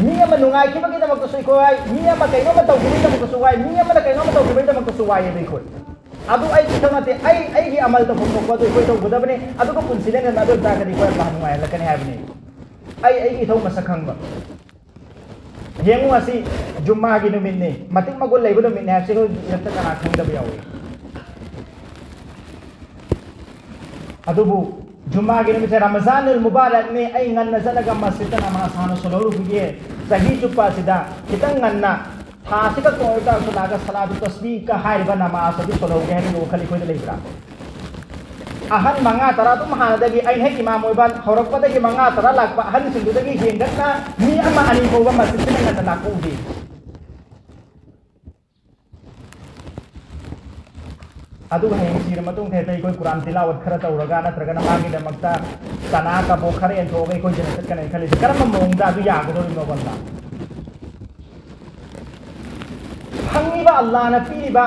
ꯃꯤ ꯑꯃ ꯅꯨꯡꯉꯥꯏꯈꯤꯕꯒꯤꯗꯃꯛꯇꯁꯨ ꯑꯩꯈꯣꯏ ꯋꯥꯏ, ꯃꯤ ꯑꯃ ꯀꯩꯅꯣꯝꯃ ꯇꯧꯈꯤꯕꯒꯤꯗꯃꯛꯇꯁꯨ ꯋꯥꯏ, ꯃꯤ ꯑꯃꯅ ꯀꯩꯅꯣꯝꯃ ꯇꯧꯈꯤꯕꯒꯤꯗꯃꯛꯇꯁꯨ ꯋꯥꯏꯌꯦꯕ ꯑꯩꯈꯣꯏ꯫ ꯑꯗꯨ ꯑꯩꯒꯤ ꯏꯊꯧ ꯅꯠꯇꯦ, ꯑꯩ, ꯑꯩꯒꯤ ꯑꯃꯜ ꯇꯧꯐꯝ ꯊꯣꯛꯄ ꯑꯗꯨ ꯑꯩꯈꯣꯏ ꯇꯧꯒꯗꯕꯅꯤ, ꯑꯗꯨꯒ ꯄꯨꯟꯁꯤ ꯂꯦꯟꯒꯗꯕꯅꯤ꯫ ꯑꯗꯨ ꯑꯣꯏ ꯇꯥꯔꯒꯗꯤ ꯑꯩꯈꯣꯏ ꯑꯜꯂꯥꯍ ꯅꯨꯡꯉꯥꯏꯍꯜꯂꯛꯀꯅꯤ ꯍꯥꯏꯕꯅꯤ꯫ ꯑꯩ ꯑꯩꯒꯤ ꯏꯊꯧ ꯃꯁꯛ ꯈꯪꯕ꯫ ꯌꯦꯡꯉꯨ, ꯉꯁꯤ ꯖꯨꯝꯃꯥꯒꯤ ꯅꯨꯃꯤꯠꯅꯤ, ꯃꯇꯤꯛ ꯃꯒꯨꯟ ꯂꯩꯕ ꯅꯨꯃꯤꯠꯅꯤ ꯍꯥꯏꯕꯁꯤ ꯑꯩꯈꯣꯏ ꯏꯔꯛꯇ ꯀꯅꯥ ꯈꯪꯗꯕ ꯌꯥꯎꯏ? ꯑꯗꯨꯕꯨ ꯖꯨꯝꯃꯥꯒꯤ ꯅꯨꯃꯤꯠꯁꯦ ꯔꯃꯖꯥꯅꯨꯜ ꯃꯨꯕꯥꯔꯛꯅꯤ, ꯑꯩ ꯉꯟꯅ ꯆꯠꯂꯒ ꯃꯁꯖꯤꯗꯇ ꯅꯃꯥꯖ ꯍꯥꯟꯅ ꯁꯣꯜꯍꯧꯔꯨꯈꯤꯒꯦ꯫ ꯆꯍꯤ ꯆꯨꯞꯄ ꯑꯁꯤꯗ ꯈꯤꯇꯪ ꯉꯟꯅ, ꯊꯥ ꯑꯁꯤꯒ ꯇꯣꯡꯂꯀꯥꯟꯗ ꯂꯥꯛꯑꯒ ꯁꯂꯥꯇꯨ ꯇꯁꯕꯤꯍꯀ ꯍꯥꯏꯔꯤꯕ ꯅꯃꯥꯖ ꯑꯗꯨ ꯁꯣꯜꯍꯧꯒꯦ ꯍꯥꯏꯕꯒꯤ ꯋꯥꯈꯜ ꯑꯩꯈꯣꯏꯗ ꯂꯩꯕ꯭ꯔꯥ? ꯑꯍꯟ ꯃꯉꯥ ꯇꯔꯥ ꯑꯗꯨꯝ ꯍꯥꯟꯅꯗꯒꯤ, ꯑꯩꯅ ꯍꯦꯛ ꯏꯃꯥꯝ ꯑꯣꯏꯕ ꯍꯧꯔꯛꯄꯗꯒꯤ ꯃꯉꯥ ꯇꯔꯥ ꯂꯥꯛꯄ ꯑꯍꯟꯁꯤꯡꯗꯨꯗꯒꯤ ꯍꯦꯟꯒꯠꯅ ꯃꯤ ꯑꯃ ꯑꯅꯤ ꯐꯥꯎꯕ ꯃꯁꯖꯤꯗꯇ ꯉꯟꯅ ꯂꯥꯛꯄ ꯎꯗꯦ꯫ ꯑꯗꯨꯒ ꯍꯌꯦꯡ ꯁꯤꯔ ꯃꯇꯨꯡꯗ ꯍꯦꯛꯇ ꯑꯩꯈꯣꯏ ꯀꯨꯔꯥꯟ ꯇꯤꯂꯥꯋꯠ ꯈꯔ ꯇꯧꯔꯒ, ꯅꯠꯇ꯭ꯔꯒꯅ ꯃꯥꯒꯤꯗꯃꯛꯇ ꯆꯅꯥ ꯀꯕꯣꯛ ꯈꯔ ꯌꯦꯟꯊꯣꯛꯑꯒ ꯑꯩꯈꯣꯏ ꯖꯅꯠ ꯆꯠꯀꯅꯤ ꯈꯜꯂꯤꯁꯦ ꯀꯔꯝꯕ ꯃꯑꯣꯡꯗ ꯑꯗꯨ ꯌꯥꯒꯗꯧꯔꯤꯅꯣꯕ? ꯑꯜꯂꯥ, ꯐꯪꯉꯤꯕ ꯑꯜꯂꯥꯅ ꯄꯤꯔꯤꯕ,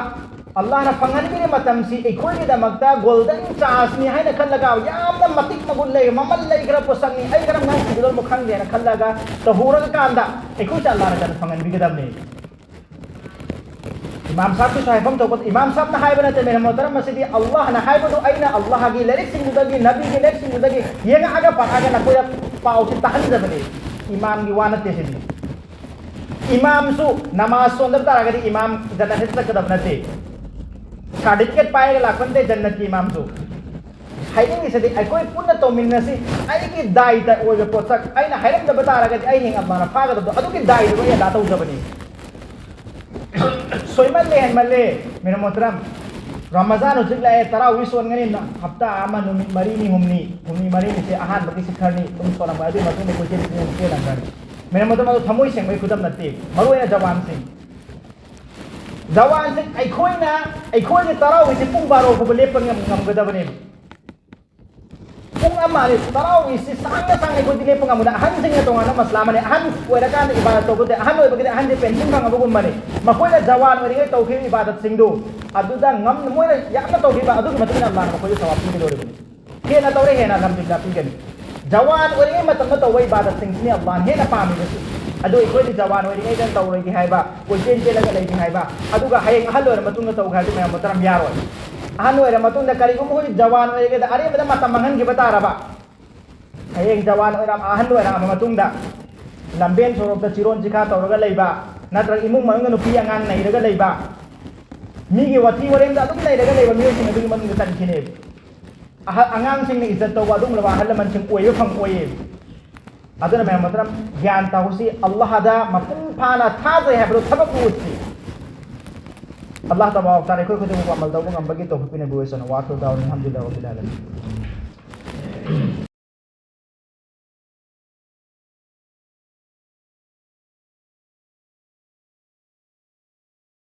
ꯑꯜꯂꯥꯅ ꯐꯪꯍꯟꯕꯤꯔꯤꯕ ꯃꯇꯝꯁꯤ ꯑꯩꯈꯣꯏꯒꯤꯗꯃꯛꯇ ꯒꯣꯜꯗꯟ ꯆꯥꯟꯁꯅꯤ ꯍꯥꯏꯅ ꯈꯜꯂꯒ, ꯌꯥꯝꯅ ꯃꯇꯤꯛ ꯃꯒꯨꯟ ꯂꯩ, ꯃꯃꯜ ꯂꯩꯈ꯭ꯔ ꯄꯣꯠꯁꯛꯅꯤ, ꯑꯩ ꯀꯔꯝ ꯀꯥꯟꯗ ꯁꯤꯒꯗꯧꯔꯤꯅꯣ ꯈꯪꯗꯦꯅ ꯈꯜꯂꯒ ꯇꯧꯍꯧꯔꯒ ꯀꯥꯟꯗ ꯑꯩꯈꯣꯏꯁꯦ ꯑꯜꯂꯥꯅ ꯀꯟꯅ ꯐꯪꯍꯟꯕꯤꯒꯗꯕꯅꯤ꯫ ꯏꯃꯥꯝ ꯁꯥꯍꯕꯀꯤꯁꯨ ꯍꯥꯏꯐꯝ ꯊꯣꯛꯄ, ꯏꯃꯥꯝ ꯁꯥꯍꯕꯅ ꯍꯥꯏꯕ ꯅꯠꯇꯦ, ꯃꯦꯔ ꯃꯣꯍꯇꯔꯝ, ꯃꯁꯤꯗꯤ ꯑꯜꯂꯥꯍꯅ ꯍꯥꯏꯕꯗꯨ ꯑꯩꯅ ꯑꯜꯂꯥꯍꯒꯤ ꯂꯥꯏꯔꯤꯛꯁꯤꯡꯗꯨꯗꯒꯤ, ꯅꯕꯤꯒꯤ ꯂꯥꯏꯔꯤꯛꯁꯤꯡꯗꯨꯗꯒꯤ ꯌꯦꯡꯉꯛꯑꯒ ꯄꯥꯔꯛꯑꯒ ꯅꯈꯣꯏꯗ ꯄꯥꯎꯁꯤ ꯇꯥꯍꯟꯖꯕꯅꯤ꯫ ꯏꯃꯥꯝꯒꯤ ꯋꯥ ꯅꯠꯇꯦ ꯁꯤꯗꯤ꯫ ꯏꯃꯥꯝꯁꯨ ꯅꯃꯥꯖ ꯁꯣꯟꯗꯕ ꯇꯥꯔꯒꯗꯤ ꯏꯃꯥꯝ ꯖꯟꯅꯠꯇ ꯆꯠꯀꯗꯕ ꯅꯠꯇꯦ꯫ ꯁꯥꯔꯇꯤꯐꯤꯀꯦꯠ ꯄꯥꯏꯔꯒ ꯂꯥꯛꯄ ꯅꯠꯇꯦ ꯖꯟꯅꯠꯀꯤ ꯏꯃꯥꯝꯁꯨ꯫ ꯍꯥꯏꯅꯤꯡꯉꯤꯁꯤꯗꯤ ꯑꯩꯈꯣꯏ ꯄꯨꯟꯅ ꯇꯧꯃꯤꯟꯅꯁꯤ꯫ ꯑꯩꯒꯤ ꯗꯥꯏꯇ ꯑꯣꯏꯕ ꯄꯣꯠꯁꯛ ꯑꯩꯅ ꯍꯥꯏꯔꯝꯗꯕ ꯇꯥꯔꯒꯗꯤ ꯑꯩ ꯍꯌꯦꯡ ꯑꯜꯂꯥꯅ ꯐꯥꯒꯗꯕꯗꯣ ꯑꯗꯨꯒꯤ ꯗꯥꯏꯗꯨ ꯑꯩ ꯑꯗꯥ ꯇꯧꯖꯕꯅꯤ꯫ ꯁꯣꯏꯃꯜꯂꯦ, ꯍꯦꯟꯃꯜꯂꯦ, ꯃꯦꯔ ꯃꯣꯍꯇꯔꯝ꯫ ꯔꯃꯖꯥꯟ ꯍꯧꯖꯤꯛ ꯂꯥꯛꯑꯦ, ꯇꯔꯥꯍꯨꯝꯗꯣꯏ ꯁꯣꯟꯒꯅꯤ, ꯍꯞꯇꯥ ꯑꯃ, ꯅꯨꯃꯤꯠ ꯃꯔꯤꯅꯤ, ꯍꯨꯝꯅꯤ, ꯍꯨꯝꯅꯤ ꯃꯔꯤꯅꯤꯁꯦ ꯑꯍꯥꯟꯕꯒꯤ ꯁꯤꯈꯔꯅꯤ, ꯑꯗꯨꯝ ꯁꯣꯜꯂꯝꯃꯣꯏ, ꯑꯗꯨꯒꯤ ꯃꯇꯨꯡꯗ ꯑꯩꯈꯣꯏ ꯆꯦꯟ-, ꯆꯦꯟ-, ꯆꯦꯜꯂꯝꯒꯅꯤ꯫ ꯃꯦꯔ ꯃꯣꯍꯇꯔꯝ, ꯑꯗꯨ ꯊꯃꯣꯏ ꯁꯦꯡꯕꯒꯤ ꯈꯨꯗꯝ ꯅꯠꯇꯦ, ꯃꯔꯨ ꯑꯣꯏꯅ ꯖꯋꯥꯟꯁꯤꯡ꯫ ꯖꯋꯥꯟꯁꯤꯡ ꯑꯩꯈꯣꯏꯅ, ꯑꯩꯈꯣꯏꯒꯤ ꯇꯔꯥꯍꯨꯝꯗꯣꯏꯁꯦ ꯄꯨꯡ ꯕꯥꯔꯣ ꯐꯥꯎꯕ ꯂꯦꯞꯄ ꯉꯝ-, ꯉꯝꯒꯗꯕꯅꯦꯕ꯫ ꯄꯨꯡ ꯑꯃ ꯑꯅꯤ ꯇꯔꯥꯍꯨꯝꯗꯣꯏꯁꯤ ꯁꯥꯡꯅ ꯁꯥꯡꯅ ꯑꯩꯈꯣꯏꯗꯤ ꯂꯦꯞꯄ ꯉꯝꯃꯣꯏꯗ꯫ ꯑꯍꯟꯁꯤꯡꯅ ꯇꯣꯉꯥꯟꯕ ꯃꯁꯂꯥ ꯑꯃꯅꯤ꯫ ꯑꯍꯟ ꯑꯣꯏꯔꯀꯥꯟꯗ ꯏꯕꯥꯗꯠ ꯇꯧꯕꯗꯤ, ꯑꯍꯟ ꯑꯣꯏꯕꯒꯤꯗꯤ ꯑꯍꯟꯁꯦ ꯄꯦꯟꯁꯤꯟ ꯐꯪꯉꯕꯒꯨꯝꯕꯅꯤ꯫ ꯃꯈꯣꯏꯅ ꯖꯋꯥꯟ ꯑꯣꯏꯔꯤꯉꯩ ꯇꯧꯈꯤꯕ ꯏꯕꯥꯗꯠꯁꯤꯡꯗꯨ ꯑꯗꯨꯗ ꯉꯝ-, ꯃꯣꯏꯅ ꯌꯥꯝꯅ ꯇꯧꯈꯤꯕ ꯑꯗꯨꯒꯤ ꯃꯇꯨꯡ ꯏꯟꯅ ꯑꯜꯂꯥꯍꯅ ꯃꯈꯣꯏꯗ ꯁꯋꯥꯕ ꯄꯤꯒꯗꯧꯔꯤꯕꯅꯤ꯫ ꯍꯦꯟꯅ ꯇꯧꯔꯦ, ꯍꯦꯟꯅ ꯑꯜꯍꯝꯗꯨꯂꯤꯜꯂꯥꯍ ꯄꯤꯒꯅꯤ꯫ ꯖꯋꯥꯟ ꯑꯣꯏꯔꯤꯉꯩ ꯃꯇꯝꯗ ꯇꯧꯕ ꯏꯕꯥꯗꯠꯁꯤꯡꯁꯤꯅꯤ ꯑꯜꯂꯥꯍꯅ ꯍꯦꯟꯅ ꯄꯥꯝꯃꯤꯕꯁꯤ꯫ ꯑꯗꯨ ꯑꯩꯈꯣꯏꯗꯤ ꯖꯋꯥꯟ ꯑꯣꯏꯔꯤꯉꯩꯗ ꯇꯧꯔꯣꯏꯒꯦ ꯍꯥꯏꯕ, ꯀꯣꯏꯆꯦꯟ ꯆꯦꯜꯂꯒ ꯂꯩꯒꯦ ꯍꯥꯏꯕ, ꯑꯗꯨꯒ ꯍꯌꯦꯡ ꯑꯍꯜ ꯑꯣꯏꯔ ꯃꯇꯨꯡꯗ ꯇꯧꯒꯦ ꯍꯥꯏꯕꯗꯤ ꯃꯌꯥꯝ ꯃꯇꯝ ꯌꯥꯔꯣꯏ꯫ ꯑꯍꯜ ꯑꯣꯏꯔ ꯃꯇꯨꯡꯗ ꯀꯔꯤꯒꯨꯝꯕ ꯑꯩꯈꯣꯏ ꯖꯋꯥꯟ ꯑꯣꯏꯔꯤꯉꯩꯗ ꯑꯔꯦꯝꯕꯗ ꯃꯇꯝ ꯃꯥꯡꯍꯟꯈꯤꯕ ꯇꯥꯔꯕ, ꯍꯌꯦꯡ ꯖꯋꯥꯟ ꯑꯣꯏꯔꯛ-, ꯑꯍꯜ ꯑꯣꯏꯔꯛꯑꯕ ꯃꯇꯨꯡꯗ ꯂꯝꯕꯦꯟ ꯁꯣꯔꯣꯛꯇ ꯆꯤꯔꯣꯟ ꯆꯤꯈꯥ ꯇꯧꯔꯒ ꯂꯩꯕ, ꯅꯠꯇ꯭ꯔꯒ ꯏꯃꯨꯡ ꯃꯅꯨꯡꯗ ꯅꯨꯄꯤ ꯑꯉꯥꯡ ꯅꯩꯔꯒ ꯂꯩꯕ, ꯃꯤꯒꯤ ꯋꯥꯊꯤ ꯋꯥꯔꯦꯝꯗ ꯑꯗꯨꯝ ꯂꯩꯔꯒ ꯂꯩꯕ ꯃꯤꯑꯣꯏꯁꯤꯡ ꯑꯗꯨꯒꯤ ꯃꯅꯨꯡꯗ ꯆꯟꯈꯤꯅꯦꯕ꯫ ꯑꯍꯜ ꯑꯉꯥꯡꯁꯤꯡꯅ ꯏꯖꯠ ꯇꯧꯕ ꯑꯗꯨꯒꯨꯝꯂꯕ ꯑꯍꯜ ꯂꯃꯟꯁꯤꯡ ꯑꯣꯏꯕ ꯐꯪꯉꯣꯏꯌꯦꯕ꯫ ꯑꯗꯨꯅ ꯃꯌꯥꯝ ꯃꯇꯝ ꯒ꯭ꯌꯥꯟ ꯇꯧꯁꯤ, ꯑꯜꯂꯥꯍꯗ ꯃꯄꯨꯡ ꯐꯥꯅ ꯊꯥꯖꯩ ꯍꯥꯏꯕꯗꯨ ꯊꯕꯛ ꯎꯠꯁꯤ꯫ ꯑꯜꯂꯥꯍ ꯇꯕꯥꯔꯛ ꯇꯥꯂꯥ ꯑꯩꯈꯣꯏ ꯈꯨꯗꯤꯡꯃꯛꯄꯨ ꯑꯃꯜ ꯇꯧꯕ ꯉꯝꯕꯒꯤ ꯇꯧꯐꯤꯛ ꯄꯤꯅꯕꯤꯌꯨ꯫ ꯋꯥꯈꯤꯔ ꯗꯥꯋꯥꯅꯥ ꯑꯜꯍꯝꯗꯨꯂꯤꯜꯂꯥꯍꯤ ꯔꯕꯤꯜ ꯑꯥꯂꯃꯤꯟ꯫